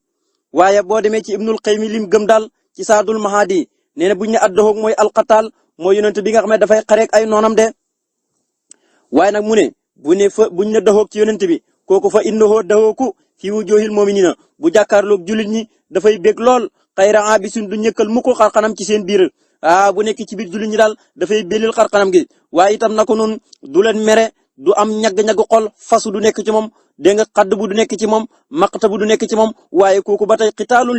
waaye boo demee ci Ibnul Qayyim lim gëm daal ci Saadul Mahadi nee na buñ ne ad daxoog mooy alqataal mooy yonent bi nga xam ne dafay xareek ay noonam de waaye nag mu ne buñ ne daxoog ci yonent bi kooku fa innahu daxooku fi wujuhil mu'minina bu jàkkaarloog jullit ñi dafay bég lool xayra abisin du ñëkkal mu ko xarxanam ci seen biir bu nekk ci biir jullit ñi daal dafay bélil xarxanam gi waaye itam naka noonu du leen mere du am ñagg-ñagg xol fasu du nekk ci moom dégg nga xadd bu du nekk ci moom maqta bu du nekk ci moom waaye kooku ba tey xitaalun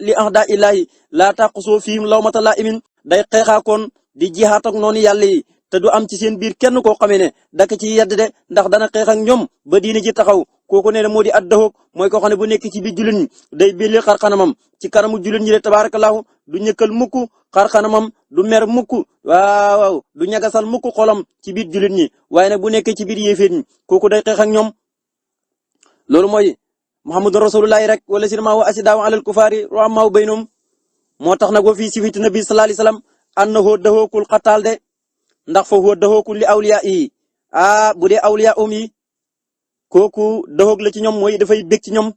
li ahda illahi laa taqusoo fiihim lawmata laa'imin day xeexaakoon di jihaat ak noonu yàlla yi te du am ci seen biir kenn koo xamee ne daka ci yedd de ndax dana xeex ak ñoom ba diine ji taxaw kooku nee na moo di addahoog mooy koo xam ne bu nekk ci biir jullit ñi day belli xarxanamam ci kanamu jullit ñi de tabaarakallaahu du ñëkkal mukk xarxanamam du mer mukk waaw du ñagasal mukk xolam ci biir jullit ñi waaye nag bu nekkee ci biir yéeféet ñi kooku day xeex ak ñoom loolu mooy muhammadu rasulullahi rek wala sinama wa asidaaw alal kufaari ruhamaaw baynum moo tax nag wa fii sifati nabi sallallahu alayhi wasallam annahu dahookul xataal de ndax fa huwa dahookul li awliya yi bu dee awliya yi kooku dahoog la ci ñoom mooy dafay bég ci ñoom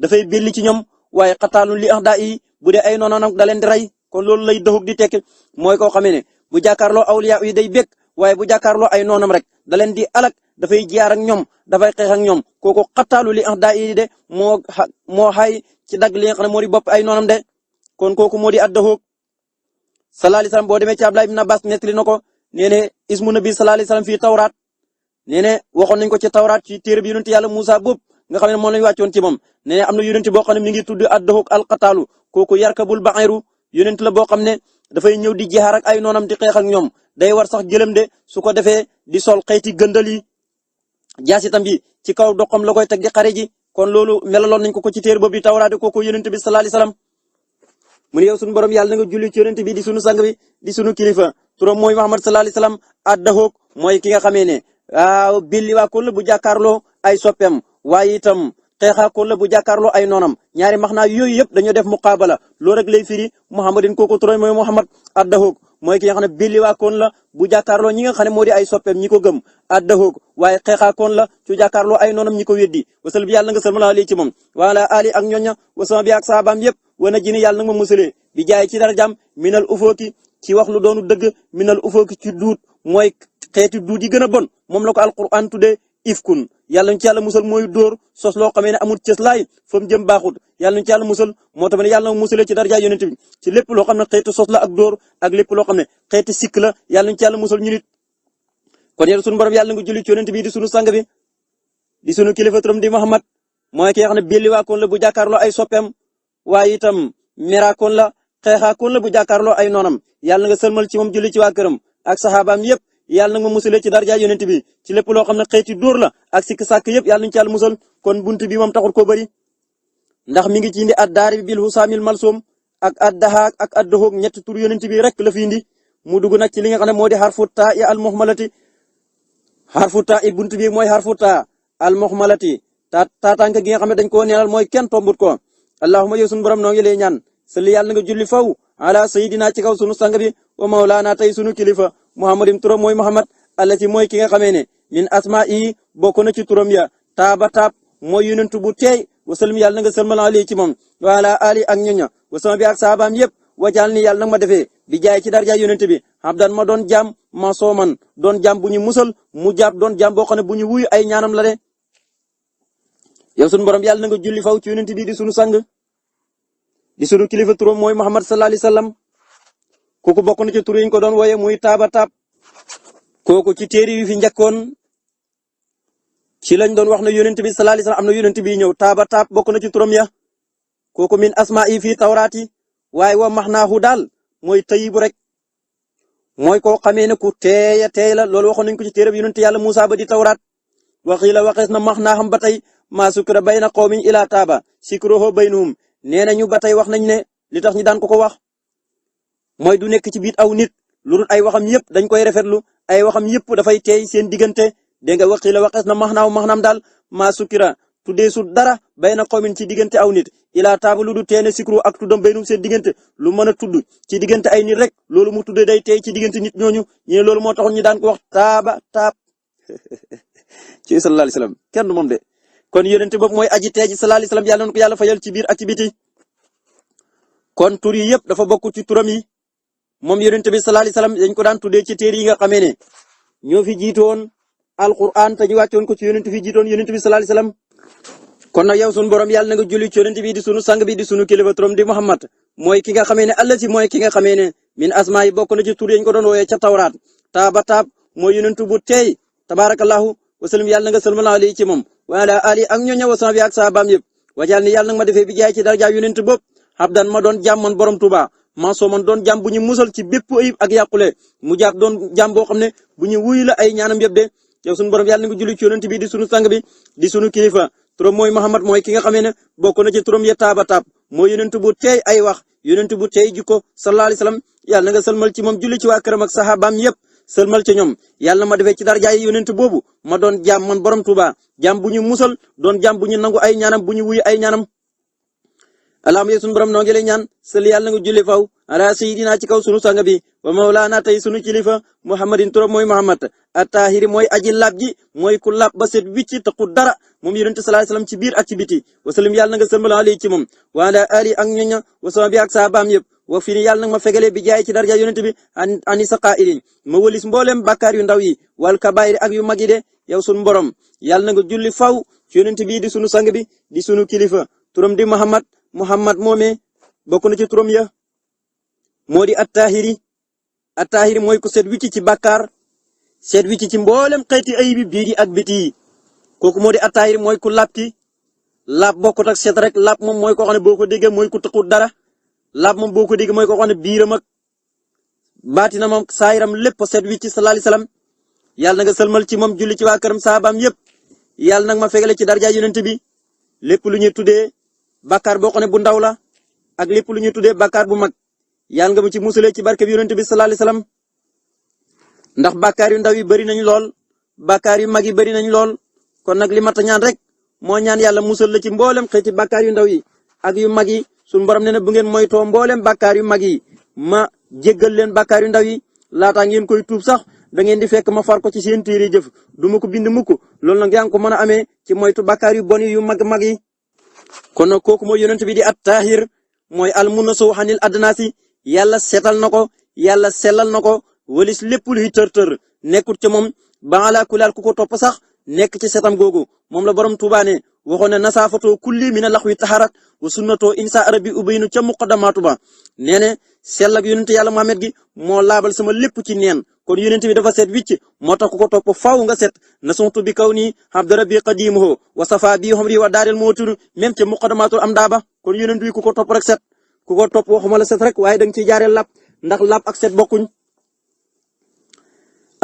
dafay belli ci ñoom waaye xataalun li ahda yi bu dee ay noonu nag da leen di rey kon loolu lay dahoog di tekki mooy koo xamee ne bu jàkkaarloo awliya yi day bég waaye bu jàkkaarloo ay noonam rek da leen di alak dafay jiyaar ak ñoom dafay xeex ak ñoom kooku xataalu li ahda yi de moo xay ci dagg li nga xam ne moo di bopp ay noonam de kon kooku moo di ad dahoog sallallahu alayhi wasallam boo demee ci Abdullah ibn Abbas nettali na ko nee ne ismu nabi sallallahu alayhi wasallam fii tawraat nee ne waxoon nañ ko ci tawraat ci téere bi yonent yàlla Musaa boobu nga xam ne moom lañu wàccoon ci moom nee ne am na yonent boo xam ne mi ngi tudd ad-Dahuk al-Qataalu kooku yarkabul ba'iru yonent la boo xam ne dafay ñëw di jihaar ak ay noonam di xeex ak ñoom day war sax gëlëm de su ko defee di sol xeeti gëndal yi jaasitam bi ci kaw doxam la koy teg di xare ji kon loolu melaloon nañ ko ci téere boobu di tawraat kooku yonent bi sallallahu alayhi wasallam mu ne yow sunu borom yàlla na nga julli ci yonent bi di sunu sang bi di sunu kilifa turam mooy Muhammad sallallahu alayhi wasallam ad-Dahuk mooy ki nga xamee ne waaw billi waa kull bu jàkkaarloo ay soppeem waaye itam xeexaa kull bu jàkkaarloo ay noonam ñaari maxnaa yooyu yëpp dañoo def muqaabala loolu rek lay firi Muhammadin kooku turam mooy Muhammad ad-Dahuk mooy ki nga xam ne billi waa koon la bu jàkkaarloo ñi nga xam ne moo di ay soppeem ñi ko gëm ad-Dahuk waaye xeexaa koon la ci jàkkaarloo ay noonam ñi ko weddi wasal bi yàlla nga salmal ali ci moom wala ali ak ñoña wasama bi ak saabaam yëpp wana jini yàlla nga ma musalee bi jaay ci darajaam minal ufooki ci wax lu doonu dëgg minal ufooki ci duut mooy xeeti duut yi gën a bon moom la ko alquran tuddee ifkun yàlla ñu ci yàlla musal mooy dóor sos loo xamee ne amul cëslaay fa mu jëm baaxut yàlla ñu ci yàlla musal moo tax ne yàlla na musalee ci daraja yonent bi ci lépp loo xam ne xeeti sos la ak dóor ak lépp loo xam ne xeeti sikk la yàlla ñu ci yàlla musal ñu nit kon yàlla sunu borom yàlla nga julli ci yonent bi di sunu sang bi di sunu kilifa turam di Muhammad mooy ki nga xam ne belli waakoon la bu jàkkaarloo ay soppeem waaye itam meraakoon la xeexaakoon la bu jàkkaarloo ay noonam yàlla nga sëlmal ci moom julli ci waa këram ak saxaabaam yëpp yàlla nga ma musalee ci daraja yonent bi ci lépp loo xam ne xeeti dóor la ak sikk sàkk yëpp yàlla nañu ci yàlla musal kon buntu bi moom taxul koo bëri ndax mi ngi ci indi ad-daari bi bil husaamil malsum ak ad-dahaak ak ad-dahuk ñetti tur yonent bi rek la fi indi mu dugg nag ci li nga xam ne moo di harfu taa ya al-muhmalati harfu taa buntu bi mooy harfu taa al-muhmalati taataanka gi nga xam ne dañ koo neenal mooy kenn tombut ko allahumma yow sunu borom noo ngi lay ñaan salli yàlla nga julli faw ala sayidina ci kaw sunu sang bi wa mawlaana tey sunu kilifa muhammadin turam mooy muhammad allati mooy ki nga xamee ne min asma'i bokk na ci turam ya taaba taab mooy yonent bu teey wasallam yàlla nga salmal ali ci moom wa ala ali ak ñoña wasama bi ak saabaam yëpp wajaal ni yàlla nag ma defee bi jaay ci darja yonent bi abdan ma doon jaam ma sooman doon jaam bu ñu musal mu jaab doon jaam boo xam ne bu ñu wuyu ay ñaanam la de yow sunu borom yàlla na nga julli faw ci yonent bi di sunu sang di sunu kilifa turam mooy Muhammad sallallahu alayhi wasallam kooku bokk na ci tur yi ñu ko doon wooye muy taaba taab kooku ci téere yu fi njëkkoon ci lañ doon wax ne yonent bi sallallahu alayhi wasallam am na yonent bi ñëw taaba taab bokk na ci turam ya kooku min asma'i fii tawraati waaye wa maxnaahu daal mooy tayibu rek mooy koo xamee ne ku teeya teey la loolu waxoon nañ ko ci téere bi yonent yàlla Musaa ba di tawraat waxiila waxees na maxnaaham ba tey maa sukira bayna qawmin ilaa taaba sikruhu baynahum nee nañu ba tey wax nañ ne li tax ñu daan ko wax mooy du nekk ci biir aw nit lu dul ay waxam yëpp dañ koy rafetlu ay waxam yëpp dafay teey seen diggante dégg nga waxiila waxees na maxnaam daal maa sukira tuddee su dara bayna qawmin ci diggante aw nit ilaa taaba lu du teene sikru ak tuddam baynum seen diggante lu mën a tudd ci diggante ay nit rek loolu mu tuddee day teey ci diggante nit ñooñu ñu ne loolu moo taxoon ñu daan ko wax taaba taab ci sallallahu alayhi wasallam kenn du moom de kon yonent boobu mooy aji teej sallallahu alayhi wasallam yàlla na ko yàlla fayal ci biir ak ci biti kon tur yi yëpp dafa bokk ci turam yi moom yonent bi sallallahu alayhi wasallam dañ ko daan tuddee ci téere yi nga xamee ne ñoo fi jiitoon alquran te ñu wàccoon ko ci yonent fi jiitoon yonent bi sallallahu alayhi wasallam kon nag yow sunu borom yàlla na nga julli ci yonent bi di sunu sang bi di sunu kilifa turam di Muhammad mooy ki nga xamee ne Allah si mooy ki nga xamee ne min asmaa yi bokk na ci tur yi ñu ko doon wooyee ca tawraat taaba taab mooy yonent bu teey tabarakallahu wasallam yàlla na nga salmal alayhi ci moom wa ala ali ak ñooña wa sahbi ak saabaam yëpp wajal ni yàlla nag ma defee bi jaay ci daraja yonent bopp abdan ma doon jàmm man borom Tuuba ma soo man doon jàmm bu ñu musal ci bépp ayib ak yàqule mu jaab doon jàmm boo xam ne bu ñu wuy la ay ñaanam yëpp de yow sunu borom yàlla na nga julli ci yonent bi di sunu sang bi di sunu kilifa turam mooy Muhammad mooy ki nga xamee ne bokk na ci turam ya taaba taab mooy yonent bu teey ay wax yonent bu teey jikko sallallahu alayhi wasallam yàlla na nga salmal ci moom julli ci waa këram ak saxaabaam yëpp sëlmal ci ñoom yàlla ma defee ci darajaay yonent boobu ma doon jaam man borom Tuuba jaam bu ñu musal doon jaam bu ñu nangu ay ñaanam bu ñu wuyu ay ñaanam allahumma sunu borom noo ngi lay ñaan sël yàlla nga julli faw ala sayidina ci kaw sunu sang bi wa mawlaana tey sunu kilifa muhammadin turam mooy muhammad at-tahiri mooy aji laab ji mooy ku laab ba set wicci te ku dara moom yonent sallallahu alayhi wasallam ci biir ak ci biti wasallam yàlla nga sëlmal alayhi ci moom wa ala ali ak ñoña wa sama bi ak saabaam yëpp wa fi ni yàlla nag ma fegalee bi jaay ci daraja yonent bi ani saqaa'ilin ma wëlis mboolem bakkaar yu ndaw yi wal kabaayir ak yu mag yi de yow sunu borom yàlla na nga julli faw ci yonent bi di sunu sang bi di sunu kilifa turam di muhammad moomee bokk na ci turam ya moo di at-tahiri at-taahir mooy ku set wicc ci bàkkaar set wicc ci mboolem xeeti ayibi biir yi ak biti yi kooku moo di at-taahir mooy ku laab ki laab bokkut ak set rek laab moom mooy koo xam ne boo ko déggee mooy ku tëqut dara laab moom boo ko déggee mooy koo xam ne biiram ak baatinam ak saayiram lépp set wicc sallallahu alayhi wasallam yàlla na nga sëlmal ci moom julli ci waa këram saabaam yëpp yàlla nag ma fegale ci darja yonent bi lépp lu ñuy tuddee bàkkaar boo xam ne bu ndaw la ak lépp lu ñuy tuddee bàkkaar bu mag yàlla nga mu ci musalee ci barke bi yonent bi sallallahu alayhi wasallam ndax bàkkaar yu ndaw yi bari nañ lool bàkkaar yu mag yi bari nañ lool kon nag li mat a ñaan rek moo ñaan yàlla musal la ci mboolem xeeti bàkkaar yu ndaw yi ak yu mag yi suñu borom nee na bu ngeen moytoo mboolem bàkkaar yu mag yi ma jéggal leen bàkkaar yu ndaw yi laataa ngeen koy tuub sax da ngeen di fekk ma far ko ci seen téere jëf du ma ko bind mukk loolu nag yaa ngi ko mën a amee ci moytu bàkkaar yu bon yu mag yi kon nag kooku mooy yonent bi di at-taahir mooy al-munazzahu anil adnaasi yàlla seetal na ko yàlla sellal na ko walis lépp luy tër nekkut ca moom ba ala kulaal ku ko topp sax nekk ci setam googu moom la borom Tuubaa ne waxoon ne nasaafatoo kulli mina laxwi taharat wa sunnatoo insa arabi ubaynu ca muqaddamaatu ba nee ne sell ak yonent yàlla Muhammad gi moo laabal sama lépp ci neen kon yonent bi dafa set wicc moo tax ku ko topp faaw nga set nasuntu bi kaw nii abdu rabbi qadimuhu wa safa bi humri wa daaril mootur même ca muqaddamatul am daaba kon yonent bi ku ko topp rek set ku ko topp waxuma la set rek waaye danga ciy jaaree lap ndax lap ak set bokkuñ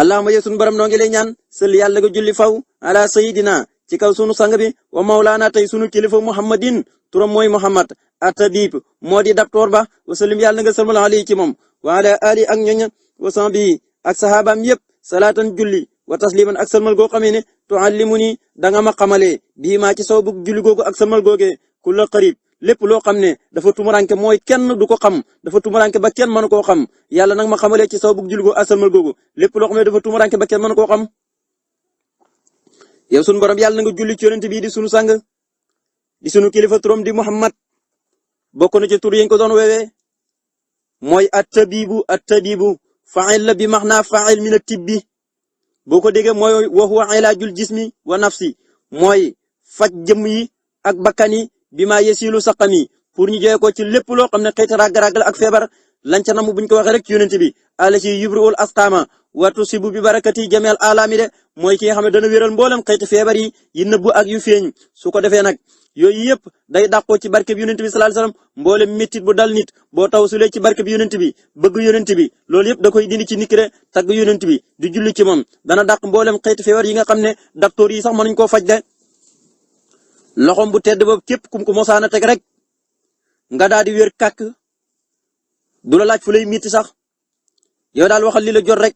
allahumma yow sunu borom noo ngi lay ñaan sël yàlla nga julli faw ala sayidina ci kaw sunu sang bi wa mawlaana tey sunu kilifa muhammadin turam mooy muhammad at-tabib moo di docteur ba wa sallim yàlla nga salmal alayhi ci moom wa ala ali ak ñoñ wa sahbi ak sahabaam yépp salaatan julli wa tasliman ak salmal goo xamee ne tuallimuni danga ma xamalee bii maa ci saw bu julli googu ak salmal googee kulla qarib lépp loo xam ne dafa tumuranke mooy kenn du ko xam dafa tumuranke ba kenn mënu koo xam yàlla nag ma xamalee ci saw bu julli googu ak salmal googu lépp loo xam ne dafa tumuranke ba kenn mënu koo xam yow sunu borom yàlla na nga julli ci yonent bii di sunu sang di sunu kilifa turam di Muhammad bokk na ci tur yi ñu ko doon weewee mooy at-tabibu fa'il la bi maxnaa fa'il min at-tibbi boo ko déggee mooy wa huwa ilaajul jismi wa nafsi mooy faj jëmm yi ak bakkan yi bi maa yesilu saqami pour ñu joxe ko ci lépp loo xam ne xëy na ràgg-ràgg la ak feebar lañ ca namm buñ ko waxee rek ci yonent bi ala ci yubriul asqama wa tusibu bi barakati jameel alami de mooy ki nga xam ne dana wéral mboolem xeeti feebar yi nëbbu ak yu feeñ su ko defee nag yooyu yëpp day dàqoo ci barke bi yonent bi sallallahu alayhi wasallam mboolem méttit bu dal nit boo tawsulee ci barke bi yonent bi bëgg yonent bi loolu yëpp da koy dindi ci nit ki de tagg yonent bi di julli ci moom dana dàq mboolem xeeti feebar yi nga xam ne docteur yi sax mënuñ koo faj de loxom bu tedd boobu képp kum ko mosaana teg rek nga daal di wér kàkk du la laaj fu lay miiti sax yow daal waxal li la jot rek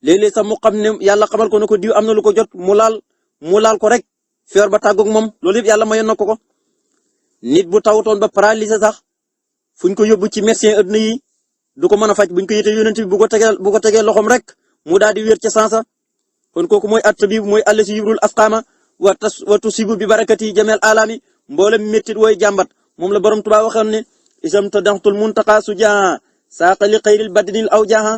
léeg-léeg sax mu xam ne yàlla xamal ko ne ko diw am na lu ko jot mu laal ko rek feebar ba tàggoog moom loolu yëpp yàlla mayoon na ko nit bu tawutoon ba paralysé sax fuñ ko yóbbu ci médecin adduna yi du ko mën a faj buñ ko yitee yonent bi bu ko tegee loxom rek mu daal di wér ca sansa kon kooku mooy at-tabib mooy àll si yubrul asqama wa tusibu bi barakati jameel alami mboolem méttit wooy jàmbat moom la borom Tuubaa waxoon ne isam tadaxtul muntaqa sujaha saaqa li xayril badnil aw jaha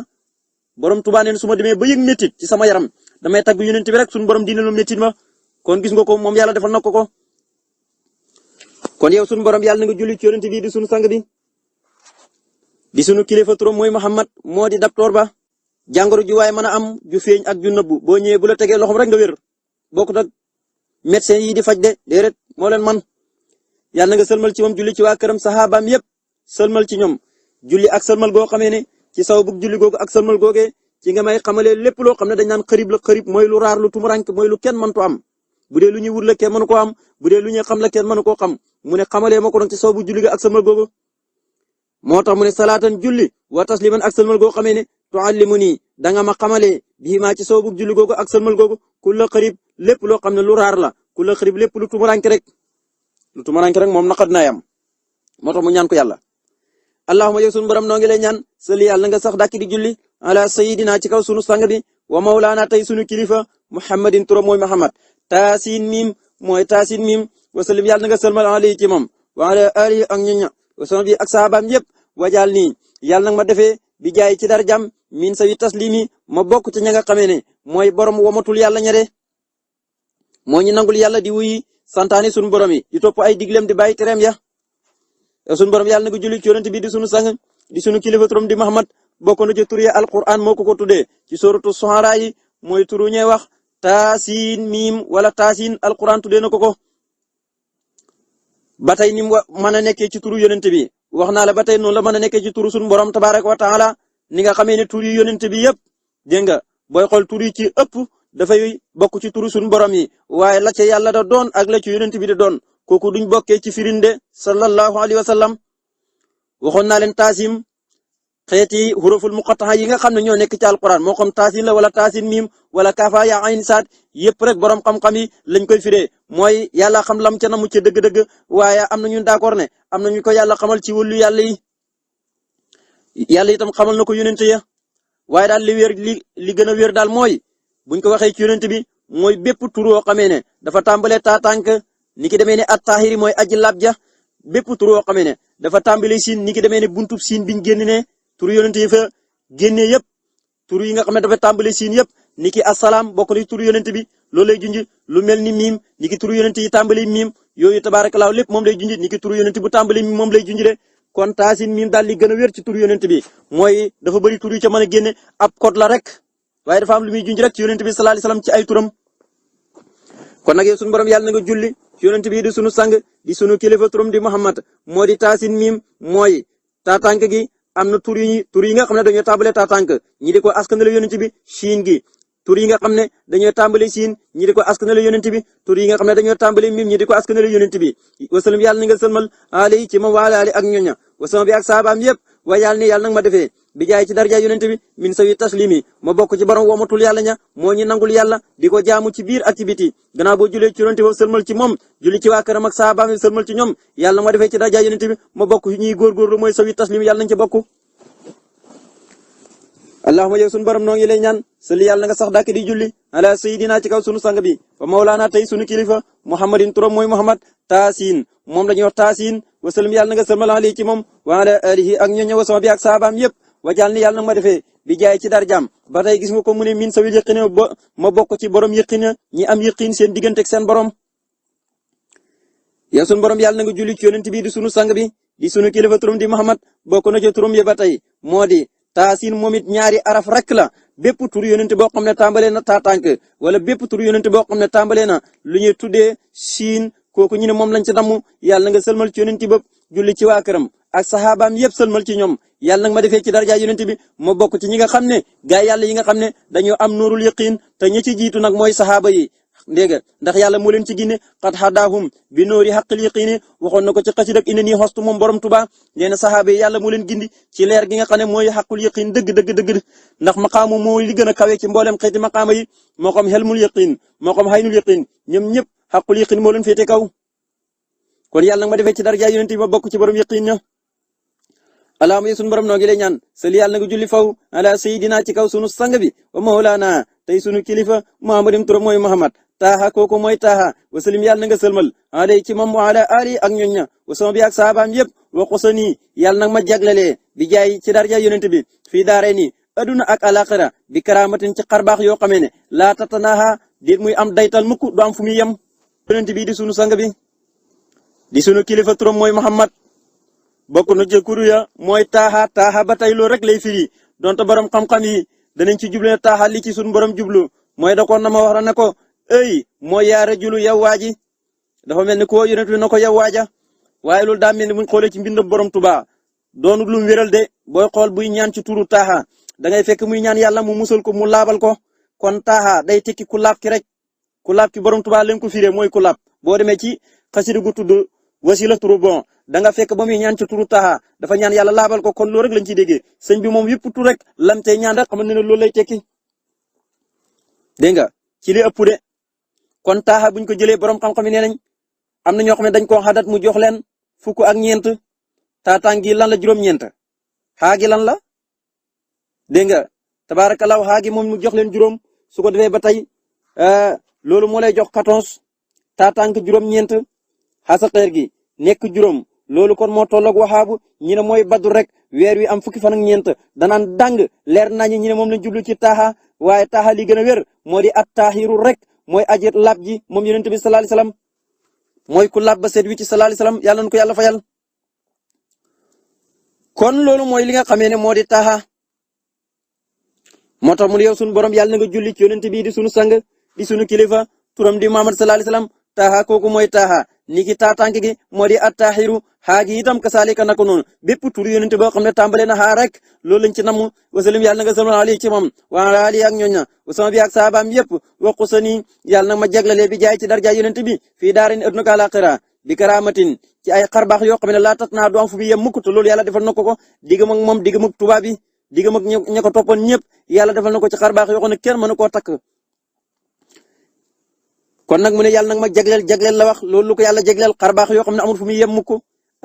borom Tuubaa neen su ma demee ba yëg méttit ci sama yaram damay tagg yonent bi rek suñu borom dina la méttit ma kon gis nga ko moom yàlla defal na ko kon yow suñu borom yàlla na nga julli ci yonent bi di suñu sang bi di suñu kilifa turam mooy Muhammad moo di docteur ba jàngoro ju waaye mën a am ju feeñ ak ju nëbbu boo ñëwee bu la tegee loxom rek nga wér bokkut ak médecin yi di faj de déedéet moo leen man yàlla na nga sëlmal ci moom julli ci waa këram saxaabaam yépp sëlmal ci ñoom julli ak sëlmal goo xamee ne ci saw bug julli googu ak sëlmal googee ci nga may xamalee lépp loo xam ne dañ naan xarib la xarib mooy lu raar lu tumurank mooy lu kenn mëntu am bu dee lu ñuy wut la kenn mënu koo am bu dee lu ñuy xam la kenn mënu koo xam mu ne xamalee ma ko doon ci saw bu julli ga ak sëlmal googu moo tax mu ne salaatan julli wa tasliman ak sëlmal goo xamee ne tuallimuni danga ma xamalee bii maa ci saw bu julli googu ak sëlmal googu ku la xarib lépp loo xam ne lu raar la ku la xarib lépp lu tumurank rek moom naqad naa yam moo tax mu ñaan ko yàlla allahumma yow sunu borom noo ngi lay ñaan sali yàlla nga sax dàkk di julli ala sayidina ci kaw sunu sang bi wa mawlaana tey sunu kilifa muhammadin turam mooy muhammad taasin mim wa sallim yàlla nga salmal alayhi ci moom wa ala alihi ak ñoña wa sahbi ak sahabaam yépp wajaal nii yàlla nag ma defee bi jaay ci darajam min sawi taslimi ma bokk ci ña nga xamee ne mooy borom womatul yàlla ña de moo ñu nangul yàlla di wuyi santaani sunu borom yi di topp ay diglem di bàyyi tereem ya sunu borom yàlla na nga julli ci yonent bi di sunu sang di sunu kilifa turam di Muhammad bokk na ci tur yi alquran moo ko tuddee ci suratu Shu'ara yi mooy turu ñuy wax taasin miim wala taasin alquran tuddee na ko. ba tey ni mu mën a nekkee ci turu yonent bi wax naa la ba tey noonu la mën a nekkee ci turu suñu borom tabaaraka wa taala ni nga xamee ne tur yi yonent bi yëpp dégg nga booy xool tur yi ci ëpp dafay bokk ci turu suñu borom yi waaye la ca yàlla da doon ak la ci yonent bi da doon kooku duñ bokkee ci firinde sallallahu alayhi wa sallam waxoon naa leen taasim xeeti huruful muqattaha yi nga xam ne ñoo nekk ci alquran moo xam taasin la wala taasin miim wala kaafa yaa ayn saad yëpp rek borom xam-xam yi lañ koy firee mooy yàlla xam lam ca namu ca dëgg-dëgg waaye am na ñun d'accord ne am na ñu ko yàlla xamal ci wàllu yàlla yi yàlla itam xamal na ko yonent ya waaye daal li gën a wér daal mooy buñ ko waxee ci yonent bi mooy bépp tur woo xamee ne dafa tàmbalee taatànk ni ki demee ne at-tahiri mooy aji laab ja bépp tur woo xamee ne dafa tàmbalee siin ni ki demee ne buntub siin biñ génn ne tur yonent yi fa génnee yëpp tur yi nga xam ne dafa tàmbalee siin yëpp ni ki asalaam bokk na tur yonent bi loolu lay junj lu mel ni miim ni ki tur yonent yi tàmbalee miim yooyu tabaarakallaa lépp moom lay junj ni ki tur yonent bu tàmbalee miim moom lay junj de kon taasin miim daal li gën a wér ci tur yonent bi mooy dafa bëri tur yu ca mën a génne ab code la rek waaye dafa am lu muy junj rek ci yonent bi sallallahu alayhi wasallam ci ay turam. kon nag yow sunu borom yàlla na nga julli ci yonent bi di sunu sang di sunu kilifa turam di Muhammad moo di taasin miim mooy taatank gi am na tur yi nga xam ne dañoo tàmbalee taatank ñi di ko askanale yonent bi siin gi tur yi nga xam ne dañoo tàmbale siin ñi di ko askanale yonent bi tur yi nga xam ne dañoo tàmbale miim ñi di ko askanale yonent bi wasalam yàlla na nga sëlmal ali ci moom waala ali ak ñoña wasama bi ak saabaam yëpp waaye yàlla ne yàlla nag ma defee bi jaay ci darja yonent bi min sawi taslimi ma bokk ci borom womatul yàlla ña moo ñu nangul yàlla di ko jaamu ci biir ak ci biti gannaaw boo julee ci yonent bi sëlmal ci moom julli ci waa këram ak saabaam yi sëlmal ci ñoom yàlla ma defee ci darja yonent bi ma bokk ñuy góorgóorlu mooy sawi taslimi yàlla nañ ci bokk allahumma yow sunu borom noo ngi lay ñaan salli yàlla nga sax dàkk di julli ala sayidina ci kaw sunu sang bi wa mawlaana tey sunu kilifa muhammadin turam mooy muhammad taasin moom la ñuy wax taasin wasalam yàlla nga sëlmal ali ci moom wa ala alihi ak ñoño wasama bi ak saabaam yëpp wajal ni yàlla nag ma defee bi jaay ci darjaam ba tey gis nga ko mu ne min sawil yëqine ba ma bokk ci borom yëqine ñi am yëqin seen diggante ak seen borom yow sunu borom yàlla na nga julli ci yonent bi di sunu sang bi di sunu kilifa turam di muhammad bokk na ci turam yi ba tey moo di taasin moom it ñaari araf rek la bépp tur yonent boo xam ne tàmbalee na taatànk wala bépp tur yonent boo xam ne tàmbalee na lu ñuy tuddee siin kooku ñu ne moom lañ ci damm yàlla nga sëlmal ci yonent bi julli ci waa këram ak saxaabaam yëpp sëlmal ci ñoom yàlla nag ma defee ci darja yonent bi ma bokk ci ñi nga xam ne gaa yàlla yi nga xam ne dañoo am nuurul yaqiin te ñi ci jiitu nag mooy saxaaba yi dégg nga ndax yàlla moo leen ci ginne qad hadaahum bi noori haqqil yaqiini waxoon na ko ci xasida ak innanii hostu moom borom Tuubaa nee na saxaaba yi yàlla moo leen gindi ci leer gi nga xam ne mooy haqqul yaqiin dëgg ndax maqaamu mooy li gën a kawe ci mboolem xeeti maqaama yi moo xam helmul yaqiin moo xam haynul yaqiin ñoom ñëpp haqqul yaqiin moo leen féete kaw kon yàlla nag ma defee ci darja yonent bi ma bokk ci borom yaqiin ña allahumma sunu borom noo ngi lay ñaan sali yàlla nga julli faw ala sayidina ci kaw sunu sang bi wa mawlaana tey sunu kilifa muhammadim turam mooy muhammad taaha kooku mooy taaha wasalim yàlla na nga sëlmal alay ci moom wa ala ali ak ñoñ ña wasama bi ak saabaam yëpp wa qusani yàlla nag ma jaglelee bi jaay ci darja yonent bi fii daare ni aduna ak alaxira bi karamatin ci xarbaax yoo xamee ne laa tatanaha déet muy am daytal mukk du am fu muy yem yonent bi di sunu sang bi di sunu kilifa turam mooy muhammad bokk na ci kuru ya mooy taaha ba tey loolu rek lay firi donte borom xam-xam yi danañ ci jublu ne taaha li ci sunu borom jublu mooy da ko na ma wax ne ko ey mooy yaa rajulu yow waaji dafa mel ni ko yonent bi na ko yow waaja waaye loolu daa mel ni buñ xoolee ci mbindam borom Tuubaa doonu lu mu wéral de booy xool buy ñaan ci turu taaha da ngay fekk muy ñaan yàlla mu musal ko mu laabal ko kon taaha day tekki ku laab ki rek ku laab ki borom Tuubaa leen ko firee mooy ku laab boo demee ci xasida gu tudd wasila turu bon da nga fekk ba muy ñaan ci turu taaha dafa ñaan yàlla laabal ko kon loolu rek lañ ciy déggee sëñ bi moom yëpp tur rek lam tey ñaan rek xamante ne loolu lay tekki dégg nga ci li ëpp de kon taaha buñ ko jëlee borom xam-xam yi nee nañ am na ñoo xam ne dañ koo xadat mu jox leen fukk ak ñeent taataan gi lan la juróom-ñeent xaa gi lan la dégg nga tabaarakallaahu xaa gi moom mu jox leen juróom su ko defee ba tey loolu moo lay jox 14 taataan gi juróom-ñeent xasaqeer gi nekk juróom loolu kon moo tolloog waxaabu ñi ne mooy baddu rek weer wi am fukki fan ak ñeent danaan dàng leer nañu ñi ne moom lañ jublu ci taaha waaye taaha li gën a wér moo di at taahiru rek mooy aji laab ji moom yonent bi sallallahu alayhi wasallam mooy ku laab ba seet wi ci sallallahu alayhi wasallam yàlla na ko yàlla fayal kon loolu mooy li nga xamee ne moo di taaha moo tax mu ne yow sunu borom yàlla na nga julli ci yonent bi di sunu sang di sunu kilifa turam di Muhammad sallallahu alayhi wasallam taaha kooku mooy taaha niki taatank gi moo di attahiru xaa gi itam kasaalika naka noonu bépp tur yonent boo xam ne tàmbale na xaa rek loolu lañ ci namm wasalim yàlla na nga salmal ali ci moom wa ala ali ak ñooña wasama bi ak saabaam yëpp waqu sa ni yàlla nag ma jaglalee bi jaay ci darja yonent bi fii daarin aduna ka alaxira bi karamatin ci ay xarbaax yoo xam ne laa tat naa du am fu bi yem mukk te loolu yàlla defal na ko diggam ak moom diggam ak tubaab bi diggam ak ña ko toppoon ñëpp yàlla defal na ko ci xarbaax yoo xam ne kenn mënu koo takk kon nag mu ne yàlla nag ma jagleel la wax loolu lu ko yàlla jagleel xarbaax yoo xam ne amul fu muy yem mukk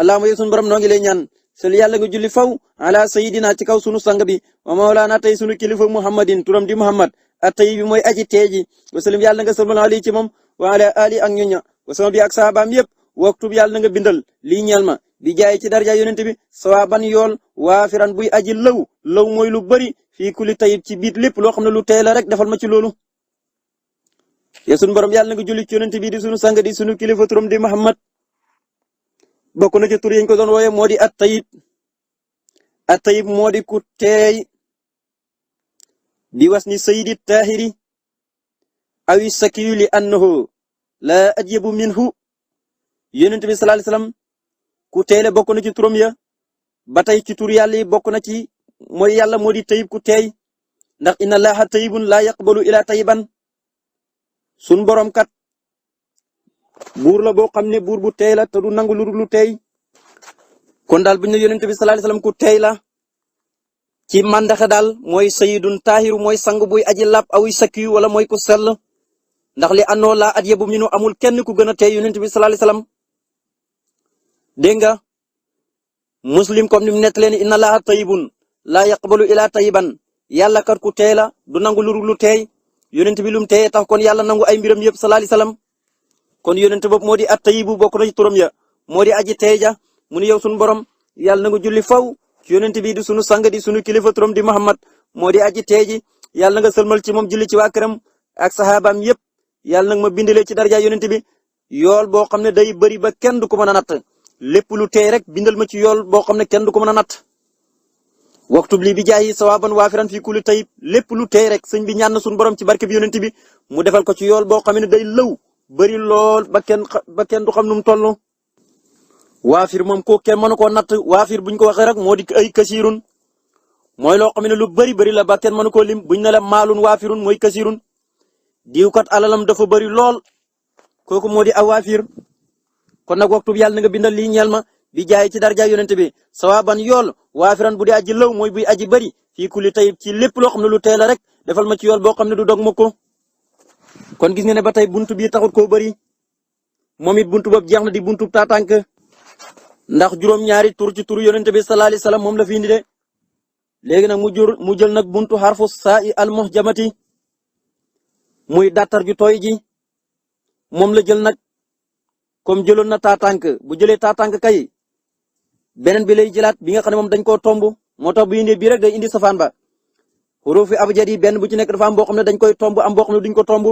allahumma yow sunu borom noo ngi lay ñaan sel yàlla nga julli faw ala sayidina ci kaw sunu sang bi wa mawlaana tey sunu kilifa muhammadin turam di muhammad atay bi mooy aji teeji wasalim yàlla nga sallallahu alayhi ci moom wa ala ali ak ñoña wasama bi ak saabaam yëpp waktub yàlla na nga bindal lii ñeel ma bi jaay ci darja yonent bi sawaban yool waafiran buy aji law mooy lu bari fii kulli tayib ci biit lépp loo xam ne lu tey la rek defal ma ci loolu ya sunu borom yàlla na nga julli ci yonent bi di sunu sang di sunu kilifa turam di muhammad bokk na ci tur yi ñu ko doon wooye moo di at-tayyib moo di ku teey bi was ni sayyidi tahiri awi sakiyu li annahu la ajyabu minhu yonent bi sallallahu alayhi wasallam ku teey la bokk na ci turam ya ba tey ci tur yàlla yi bokk na ci mooy yàlla moo di tayyib ku teey ndax inna allaha tayyibun la yaqbalu ila tayyiban sun borom kat buur la boo xam ne buur bu teey la te du nangu lu teey kon daal bu ñu ne yonent bi sallallahu alayhi wasallam ku teey la ci mandaxe daal mooy sayyidun tahiru mooy sang buy aji lab awi sakkiyu wala mooy ku sell ndax li annoo laa at yëbu minu amul kenn ku gën a teey yonent bi sallallahu alayhi wasallam dégg nga muslim comme ni mu nekk leen inna allaha tayyibun laa yaqbalu ila tayyiban yàlla kat ku teey la du nangu lu teey yonent bi lum teey tax kon yàlla nangu ay mbiram yëpp sallallahu alayhi wasallam kon yonent boobu moo di at-tayyibu bokk na ci turam ya moo di aji teeja mu ni yow sunu borom yàlla na nga julli faw ci yonent bi di sunu sang di sunu kilifa turam di Muhammad moo di aji teeji yàlla na nga sëlmal ci moom julli ci waa këram ak saxaabaam yépp yàlla nag ma bindalee ci darja yonent bi yool boo xam ne day bëri ba kenn du ko mën a natt lépp lu teey rek bindal ma ci yool boo xam ne kenn du ko mën a natt waxtu bi bi jaayi sawaban waafiran fi kulli tayyib lépp lu teey rek sëñ bi ñaan na sunu borom ci barke bi yonent bi mu defal ko ci yool boo xam ne day lëw bari lool ba kenn du xam nu mu toll. waafir moom ko kenn mënu koo natt waafir buñ ko waxee rek moo di ay kasirun mooy loo xam ne lu bari la ba kenn mënu koo lim buñ ne la maalun waafirun mooy kasirun diw kat alalam dafa bari lool kooku moo di aw waafir kon nag waxtu bi yàlla na nga bindal lii ñeel ma bi jaay ci darja yonent bi sawaban yool waafiran bu di aji law mooy buy aji bari fii kulli tayib ci lépp loo xam ne lu teel la rek defal ma ci yool boo xam ne du dog ma ko. kon gis nga ne ba tey buntu bi taxut koo bëri moom it buntu boobu jeex na di buntu taatank ndax juróom-ñaari tur ci turu yonent bi sallallahu alayhi wasallam moom la fi indi de léegi nag mu jël nag buntu xarfu saa i al muhjamati muy dattar ju tooy ji moom la jël nag comme jëloon na taatank bu jëlee taatank kay beneen bi lay jëlaat bi nga xam ne moom dañ koo tomb moo tax bu indi bii rek day indi safaan ba. xurufi abjad yi benn bu ci nekk dafa am boo xam ne dañ koy tomb am boo xam ne duñ ko tomb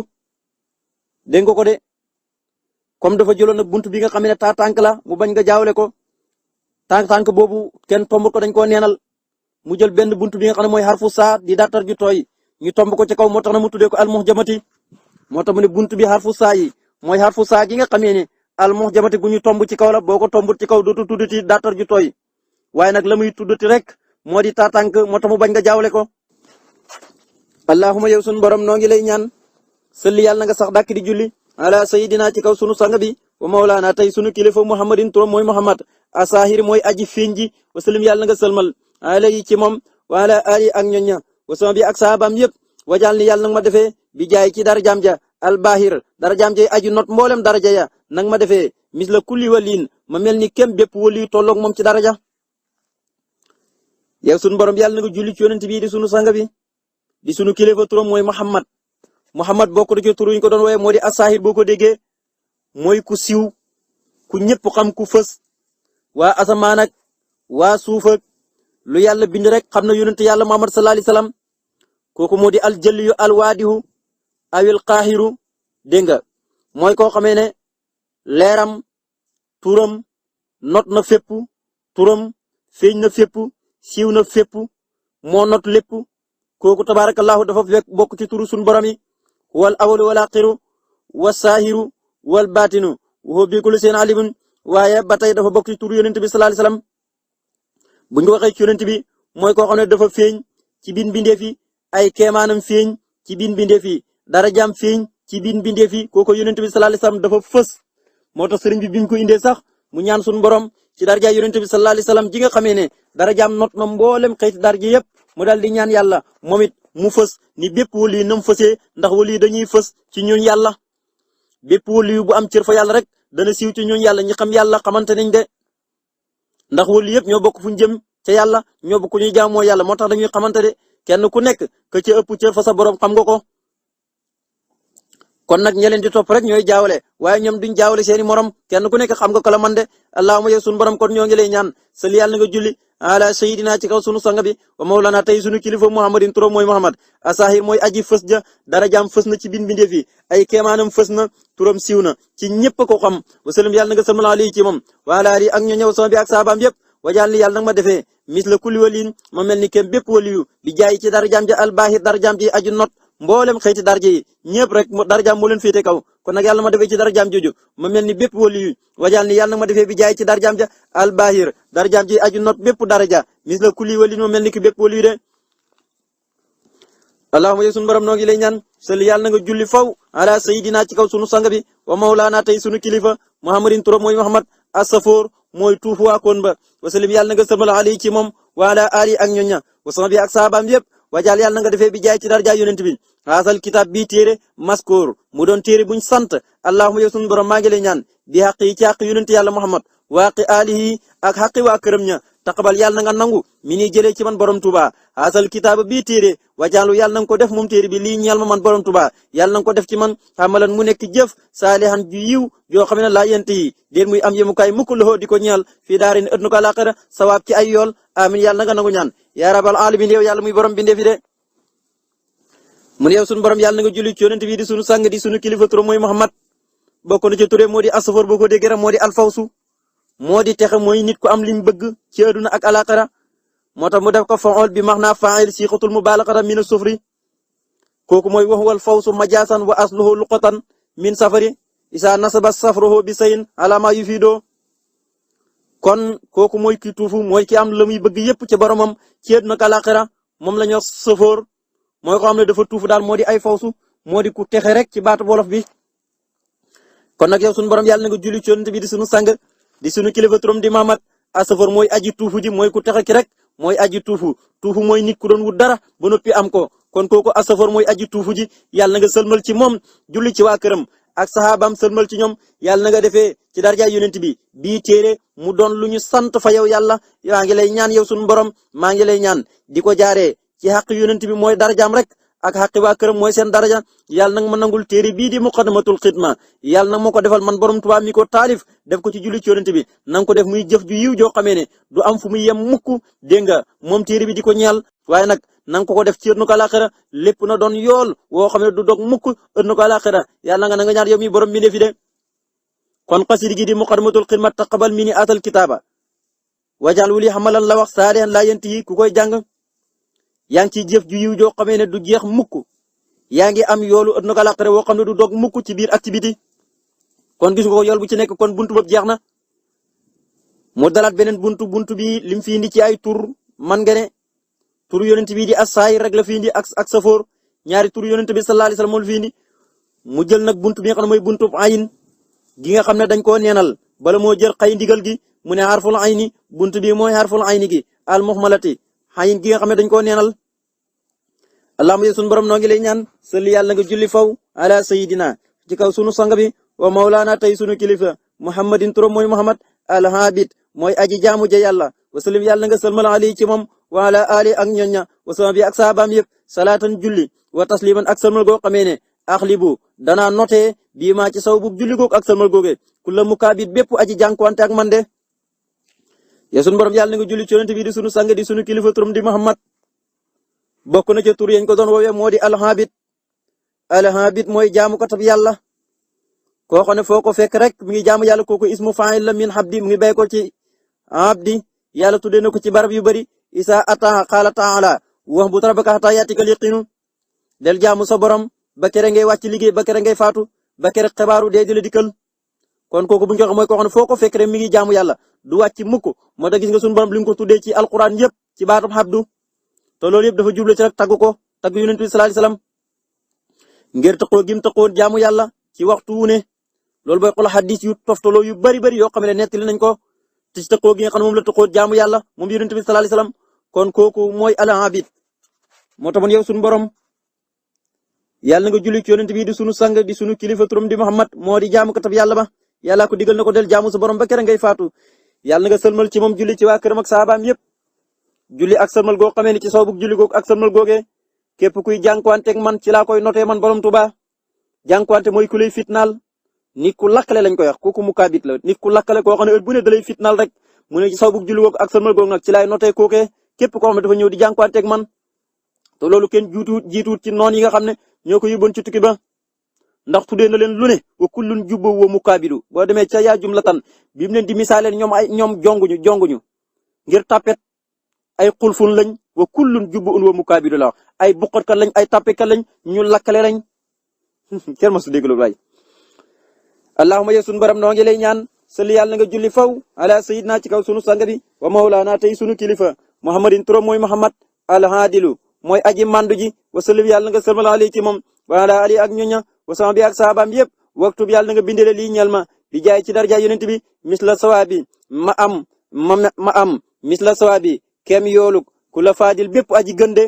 dégg nga ko de comme dafa jëloon nag buntu bi nga xam ne taatank la mu bañ nga jaawle ko tànk boobu kenn tomb ko dañ koo neenal mu jël benn buntu bi nga xam ne mooy xarfu saa di dattar ju tooy ñu tomb ko ci kaw moo tax na mu tuddee ko al muhjamati moo tax mu ne buntu bi xarfu saa yi mooy xarfu saa gi nga xamee ne al muhjamati gu ñu tomb ci kaw la boo ko tombut ci kaw dootu tuddati dattar ju tooy waaye nag la muy tuddati rek moo di taatank moo tax mu bañ nga jaawle ko. allahumma yow sunu borom noo ngi lay ñaan salli yàlla na nga sax dàkk di julli ala sayidina ci kaw sunu sang bi wa mawlaana tey sunu kilifa muhammadin turam mooy muhammad asahir mooy aji fiñ ji wa sallim yàlla na nga sëlmal alayhi ci moom wa ala ali ak ñoña wa sama bi ak sahabaam yëpp wajal ni yàlla nag ma defee bi jaay ci darajaam ja albahir darajaam ja aji not mboolem daraja ya nag ma defee misla kulli waliin ma mel ni kem bépp wali tolloog moom ci daraja yow sunu borom yàlla na nga julli ci yonent bi di sunu sang bi di sunu kilifa turam mooy Muhammad bokk na ci turu ñu ko doon wooye moo di asahir boo ko déggee mooy ku siw ku ñëpp xam ku fës waa asamaan ak waa suuf ak lu yàlla bind rek xam na yonent yàlla Muhammad sallallahu alayhi wasallam kooku moo di aljalliyu alwaadihu awil qaahiru dégg nga mooy koo xamee ne leeram turam not na fépp turam feeñ na fépp siiw na fépp moo not lépp kooku tabarakallahu dafa fekk bokk ci turu sunu borom yi wal awwalu wal axiru was saahiru wal baatinu wa bi kulli shay'in alimun waaye ba tey dafa bokk ci turu yonent bi sallallahu alayhi wasallam buñ ko waxee ci yonent bi mooy koo xam ne dafa feeñ ci biir mbindeef yi ay keemaanam feeñ ci biir mbindeef yi darajaam feeñ ci biir mbindeef yi kooku yonent bi sallallahu alayhi wasallam dafa fës moo tax sëriñ bi biñ ko indee sax mu ñaan suñu borom ci daraja yonent bi sallallahu alayhi wasallam ji nga xamee ne darajaam not na mboolem xeeti daraja yëpp mu daal di ñaan yàlla moom it mu fës ni bépp wali nam fësee ndax wali dañuy fës ci ñooñ yàlla bépp wali bu am cër fa yàlla rek dana siiw ci ñooñ yàlla ñi xam yàlla xamante nañ de ndax wali yëpp ñoo bokk fu ñu jëm ca yàlla ñoo bokk ñuy jaamoo yàlla moo tax dañuy xamante de kenn ku nekk ka ca ëpp cër fa sa borom xam nga ko. kon nag ña leen di topp rek ñooy jaawale waaye ñoom duñ jaawale seeni morom kenn ku nekk xam nga ko la man de allahumma yow sunu borom kon ñoo ngi lay ñaan sali yàlla nga julli ala sayidina ci kaw sunu sang bi wa mawlana tey sunu kilifa muhammadin turam mooy muhammad asahir mooy aji fës ja darajaam fës na ci bin bindeef yi ay kéemaanam fës na turam siiw na ci ñëpp ko xam wasalam yàlla nga salmal alayhi ci moom wa ala ali ak ñoo ñëw sama bi ak saabaam yëpp wajaal ni yàlla nag ma defee mis la kulli waliin ma mel ni kem bépp waliyu bi jaay ci darajaam ja albahir darajaam ji aju not mboolem xëyti darje yi ñëpp rek darajaam moo leen féete kaw kon nag yàlla ma defee ci darajaam joju ma mel ni bépp waliyu wajaal ni yàlla nag ma defee bi jaay ci darajaam ja albahir darajaam ji aju not bépp daraja mis la kulli waliin ma mel ni ki bépp waliyu de allahumma yow sunu borom noo ngi lay ñaan salli yàlla na nga julli faw ala sayidina ci kaw sunu sang bi wa mawlaana tey sunu kilifa muhammadin turam mooy muhammad asafoor mooy tuufu waakoon ba wasalim yàlla na nga sëlmal alayhi ci moom wa ala ali ak ñoña wa sama bi ak saabaam yëpp wajaal yàlla na nga defee bi jaay ci darja yonent bi haasal kitaab bii téere maskoor mu doon téere buñ sant allahumma yow sunu borom maa ngi lay ñaan bi xaq yi ci xaq yonent yàlla muhammad waaqi alihi ak xaqi waa këram ña taqabal yàlla na nga nangu mi ni jëlee ci man borom Tuuba haasal kitaaba bii téere wajaalu yàlla na nga ko def moom téere bi lii ñeel ma man borom Tuuba yàlla na nga ko def ci man xamalan mu nekk jëf saalihan ju yiw yoo xam ne laa yent yi déet muy am yemukaay mukk loxo di ko ñeel fii daarin ëdduna ko àllaaxira sawaab ci ay yool amin yàlla na nga nangu ñaan yaa rabal alamin yow yàlla muy borom bindee fi de mu ne yow sunu borom yàlla na nga julli ci yonent bi di sunu sang di sunu kilifa turam mooy Muhammad bokk na ci turé moo di asafoor boo ko déggee moo di alfawsu moo di texe mooy nit ku am lim bëgg ci àdduna ak àllaaxira moo tax mu def ko fa'ul bi max naa fa'il siixatul mubaalaxata min as-sufri kooku mooy wax wal fawsu majaasan wa asluhu luqatan min safari isa nasaba safruhu bi sayin ala ma yufido kon kooku mooy ki tuufu mooy ki am la muy bëgg yépp ci boromam ci àdduna ak àllaaxira moom la ñu wax safoor mooy ko xam ne dafa tuufu daal moo di ay fawsu moo di ku texe rek ci baatu wolof bi kon nag yow sunu borom yàlla na nga julli ci yonent bi di sunu sang di sunu kilifa turam di Muhammad asafar mooy aji tuufu ji mooy ku texe ki rek mooy aji tuufu tuufu mooy nit ku doon wut dara ba noppi am ko kon kooku asafar mooy aji tuufu ji yàlla na nga sëlmal ci moom julli ci waa këram ak saxaabaam sëlmal ci ñoom yàlla na nga defee ci darja yonent bi bii téere mu doon lu ñu sant fa yow yàlla maa ngi lay ñaan yow sunu borom maa ngi lay ñaan di ko jaaree ci xaq yonent bi mooy darajaam rek ak xaqi waa këram mooy seen daraja yàlla nag ma nangul téere bii di muqaddamatul xidma yàlla nag moo ko defal man borom Tuubaa mi ko taalif def ko ci julli ci yonent bi nanga ko def muy jëf ju yiw joo xamee ne du am fu muy yem mukk dégg nga moom téere bi di ko ñeel waaye nag nanga ko def ci ëdduna ko àllaaxira lépp na doon yool woo xam ne du dog mukk ëdduna ko àllaaxira yàlla na nga ñaan yow mi borom bi ne fi de kon xasida gi di muqaddamatul xidma taqabal mini atal kitaaba wajal wuli xamalan la wax saalihan laa yent yi ku koy jàng yaa ngi ciy jëf ju yiw joo xamee ne du jeex mukk yaa ngi am yoolu ëdduna ko àllaaxira woo xam ne du dog mukk ci biir activité kon gis nga ko yool bu ci nekk kon buntu boobu jeex na mu dalaat beneen buntu bi lim fi indi ci ay tur man nga ne tur yonent bi di as-saayir rek la fi indi ak safoor ñaari tur yonent bi sallallahu alayhi wasallam moo la fi indi mu jël nag buntu bi nga xam ne mooy buntu ayin gi nga xam ne dañ koo neenal bala moo jël xay ndigal gi mu ne harful ayni buntu bi mooy harful ayni gi al muhmalati ayin gi nga xam ne dañ koo neenal allahumma sunu borom noo ngi lay ñaan salli yàlla nga julli faw ala sayidina ci kaw sunu sang bi wa mawlaana tey sunu kilifa muhammadin turam mooy muhammad alhabid mooy aji jaamu ja yàlla wa sallim yàlla nga salmal alayhi ci moom wa ala ali ak ñoñña wa sama bi ak saabaam yëpp salaatan julli wa tasliman ak salmal goo xamee ne axlibu danaa noté bii maa ci saw bu julli goog ak salmal googe kulla mukaabit bépp aji jànkuwante ak man de ya sunu borom yàlla nga julli ci yonent bi di sunu sang di sunu kilifa turam di muhammad bokk na ca tur yañ ko doon woowee moo di alhabid mooy jaamu ko tab yàlla koo xam ne foo ko fekk rek mi ngi jaamu yàlla kooku ismu fa'il la min habdi mi ngi bay ko ci abdi yàlla tuddee na ko ci barab yu bari isa ata qala ta'ala wax bu rabbaka hatta yaatikal yaqiinu del jaamu sa borom ba kere ngay wàcc liggéey ba kere ngay faatu ba kere xibaaru dee di la dikkal kon kooku bu ñu ko wax mooy koo xam ne foo ko fekk rek mi ngi jaamu yàlla du wàcc mukk moo tax gis nga suñu borom li mu ko tuddee ci alquran yëpp ci baatum habdu te loolu yëpp dafa jublu ci rek tagg ko tagg yonent bi sallallahu alayhi wasallam ngir taqoo gim taqoo jaamu yàlla ci waxtu wu ne loolu booy xool hadis yu toftaloo yu bari bari yoo xam ne nettali nañ ko ci taqoo gi nga xam ne moom la taqoo jaamu yàlla moom yonent bi sallallahu alayhi wasallam kon kooku mooy al-abid moo tax yow suñu borom yàlla nga julli ci yonent bi di sunu sang di sunu kilifa turam di Muhammad moo di jaamu katab yàlla ba yàlla ko digal na ko del jaamu sa borom ba kere ngay faatu yàlla nga sëlmal ci moom julli ci waa këram ak saabaam yépp julli ak sëlmal goo xamee ni ci soobu julli googu ak sëlmal googee képp kuy jànkuwanteeg man ci laa koy noté man borom Tuuba jànkuwante mooy ku lay fitnaal nit ku lakkale lañ koy wax kooku mukaabit la nit ku lakkale koo xam ne heure bu ne da lay fitnaal rek mu ne ci soobu julli googu ak sëlmal googu nag ci laay noté kookee képp koo xam ne dafa ñëw di jànkuwanteeg man te loolu kenn jiituut ci noon yi nga xam ne ñoo ko yóbboon ci tukki ba ndax tuddee na leen lu ne wa kullun jubbu wa mukaabidu boo demee ca yaa jumlatan bi mu leen di misaaleen ñoom jonguñu ngir tapet ay xulfun lañ wa kullun jubbu wa mukaabidu la ay buqatkat lañ ay tapetkat lañ ñu lakkale lañ kenn ma su dégg loolu waay allahumma yow sunu baram noo ngi lay ñaan salli yàlla nga julli faw ala sayyidina ci kaw sunu sang bi wa mawlaana tey sunu kilifa muhammadin turam mooy muhammad alhaadilu mooy aji mandu ji wa sallim yàlla nga sëlmal alayhi ci moom wa ala ali ak ñoña wa sama bi ak saabaam yëpp waxtu bi yàlla nga bindele lii ñeel ma bi jaay ci darja yonent bi misla sawaabi ma am misla sawaabi kem yooluk ku la faadil bépp aji gënde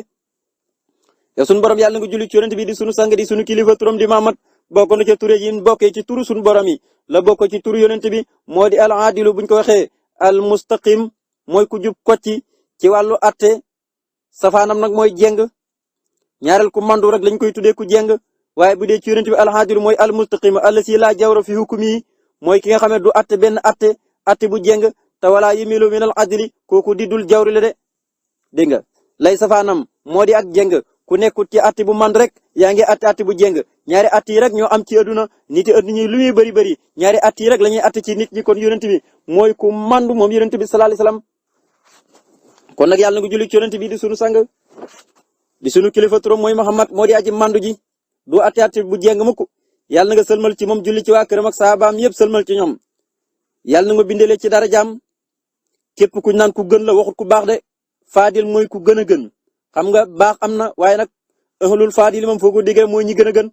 yow sunu borom yàlla nga julli ci yonent bi di sunu sang di sunu kilifa turam di Muhammad bokk na ca ture yi bokkee ci turu sunu borom yi la bokk ci turu yonent bi moo di al adilu buñ ko waxee al mustaqim mooy ku jub kocci ci wàllu atte safaanam nag mooy jeng ñaareel ku mandu rek lañ koy tuddee ku jeng waaye bu dee ci yonent bi alxaadiru mooy almustaqim allasi laa jawra fi hukmi mooy ki nga xam ne du atte benn atte bu jeng te wala yimilu min al adli kooku di dul jawri la de dégg nga lay safaanam moo di ak jeng ku nekkut ci atte bu mand rek yaa ngi atte bu jeng ñaari at yi rek ñoo am ci aduna nit yi adduna lu muy bëri bëri ñaari at yi rek la ñuy atte ci nit ñi kon yonent bi mooy ku mandu moom yonent bi sallallahu alayhi wasallam kon nag yàlla nga julli ci yonent bi di sunu sang di sunu kilifa turam mooy Muhammad moo di aji mandu ji du ate bu jéng mukk yàlla nga sëlmal ci moom julli ci waa këram ak saabaam yëpp sëlmal ci ñoom yàlla na nga bindele ci dara jaam képp ku naan ku gën la waxut ku baax de faadil mooy ku gën a gën xam nga baax am na waaye nag ahlul faadil moom foo ko déggee mooy ñi gën a gën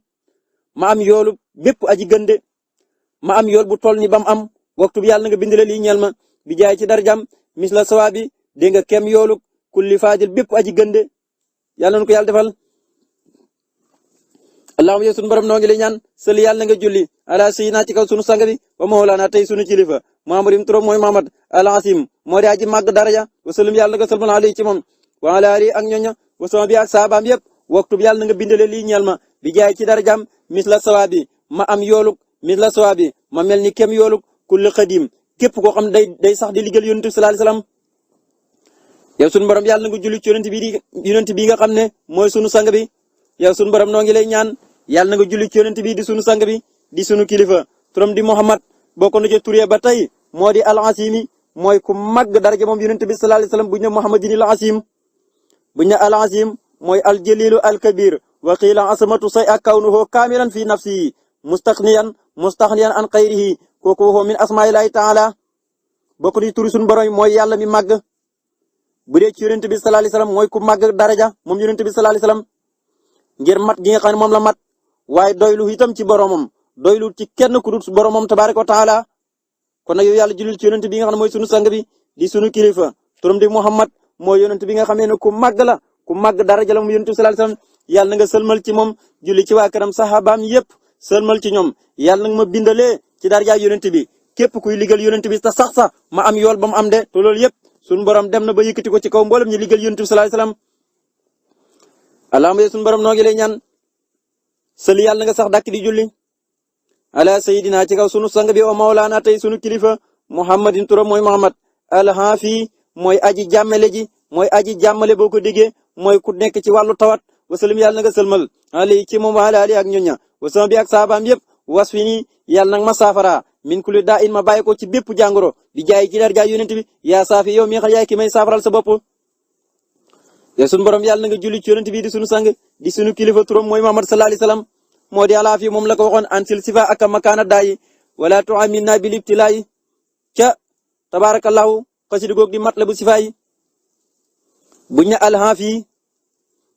ma am yoolu bépp aji gën de ma am yool bu toll ni bam am waxtu bi yàlla na nga bindele lii ñeel ma bi jaay ci dara jaam misla sawaabi dégg nga kem yoolu kulli faadil bépp aji gën de yàlla na ko yàlla defal allahumma yow sunu borom noo ngi lay ñaan sëli yàlla nga julli ala sayyidina ci kaw sunu sang bi wa mawlana tey sunu kilifa muhammadin turam mooy muhammad al-asim moo di aji màgg daraja wa sallim yàlla nga salmal alayhi ci moom wa ala ali ak ñoña wa sama bi ak saabaam yëpp waxtu bi yàlla nga bindale lii ñeel ma bi jaay ci darajaam misla sawaabi ma am yooluk misla sawaabi ma mel ni kem yooluk kulli xadim képp koo xam day sax di liggéeyal yonent bi sallallahu alayhi wasallam yow sunu borom yàlla nga julli ci yonent bi nga xam ne mooy sunu sang bi yow sunu borom noo ngi lay ñaan yàlla na nga julli ci yonent bi di sunu sang bi di sunu kilifa turam di Muhammad bokk na ca turee ba tey moo di al-asimi mooy ku màgg daraja moom yonent bi sallallahu alayhi wasallam bu ñu ne Muhammadin al-asim bu ñu ne al-asim mooy al-jalilu al-kabir wa qila asamatu say ak kawnuhu kaamilan fi nafsihi mustaxniyan an xayrihi kooku waxoo min asmaillahi taala bokk na ci turi sunu borom mooy yàlla mi màgg bu dee ci yonent bi sallallahu alayhi wasallam mooy ku màgg daraja moom yonent bi sallallahu alayhi wasallam ngir mat gi nga xam ne moom la mat waaye doylu itam ci boromam doylu ci kenn ku dul boromam tabaaraka wa taala kon nag yow yàlla julil ci yonent bi nga xam ne mooy sunu sang bi di sunu kilifa turam di Muhammad mooy yonent bi nga xam ne ku màgg la ku màgg daraja la moom yonent bi sallallahu alayhi wasallam yàlla na nga sëlmal ci moom julli ci waa këram saxaabaam yépp sëlmal ci ñoom yàlla na nga ma bindalee ci daraja yonent bi képp kuy liggéeyal yonent bi te sax ma am yool ba mu am de te loolu yépp sunu borom dem na ba yëkkati ko ci kaw mboolem ñi liggéeyal yonent bi sallallahu alayhi wasallam allahumma sunu borom noo ngi lay ñaan sëli yàlla nga sax dàkk di julli ala sayidina ci kaw sunu sang bi wa mawlaana tey sunu kilifa muhammadin turam mooy muhammad alhaafi mooy aji jàmmale ji mooy aji jàmmale boo ko déggee mooy ku nekk ci wàllu tawat wasalim yàlla nga sëlmal ali ci moom ala ali ak ñoña wasama bi ak saabaam yëpp was fi nii yàlla nag ma saafara min kulli daa in ma bàyyi ko ci bépp jàngoro di jaay ci dar jaay yonent bi yaa saafi yow mi xam yaay ki may saafaral sa bopp ya sunu borom yàlla na nga julli ci yonent bi di sunu sang di sunu kilifa turam mooy Muhammad sallallahu alayhi wasallam moo di alaafi moom la ko waxoon ansil sifa ak makaana daayi wala tu'amilna bil ibtilaayi ca tabarakallahu xasida goog di matlabu sifa yi buñ ne alhaafi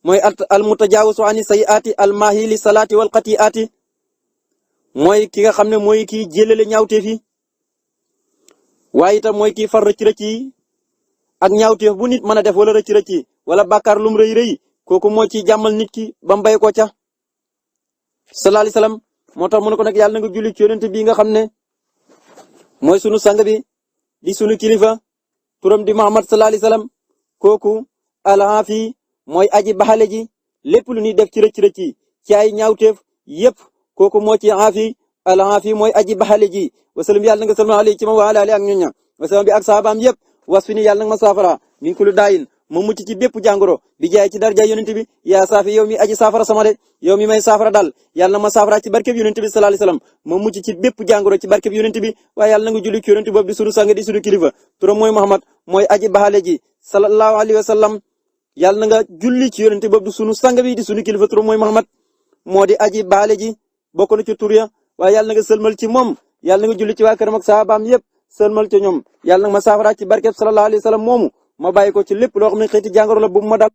mooy al mutajaawisu ani sayiaati al maahi li salaati wal qati'aati mooy ki nga xam ne mooy kii jëlale ñaawteef yi waaye itam mooy kii far rëcc rëcc yi ak ñaawteef bu nit mën a def wala rëcc rëcc yi wala bàkkaar lum rëy rëy kooku moo ci jàmmal nit ki ba mbay ko ca sallallahu alayhi wasallam moo tax mu ne ko nag yàlla na nga julli ci yonent bi nga xam ne mooy sunu sang bi di sunu kilifa turam di Muhammad sallallahu alayhi wasallam kooku alhaafi mooy aji baxale ji lépp lu ñuy def ci rëcc rëcc yi ci ay ñaawteef yépp kooku moo ci aafi alhaafi mooy aji baxale ji wasallam yàlla na nga sallallahu alayhi ci ma wa ala ali ak ñoña wasallam bi ak saabaam yépp was fi ni yàlla na nga ma saafara min kulli daayin ma mucc ci bépp jàngoro bi jaay ci darja yonent bi yaa saafi yow mi aji saafara sama de yow mi may saafara daal yàlla na ma saafara ci barkeb yonent bi sallallahu alayhi wasallam ma mucc ci bépp jàngoro ci barkeb yonent bi waaye yàlla na nga julli ci yonent boobu di sunu sang di sunu kilifa turam mooy Muhammad mooy aji baxale ji sallallahu alayhi wasallam yàlla na nga julli ci yonent boobu di sunu sang bi di sunu kilifa turam mooy Muhammad moo di aji baxale ji bokk na ci tur ya waaye yàlla na nga sëlmal ci moom yàlla na nga julli ci waa këram ak saabaam yépp sëlmal ci ñoom yàlla na ma saafara ci barkeb sallallahu alayhi wasallam moomu ma bàyyi ko ci lépp loo xam ne xeeti jàngoro la bu ma dal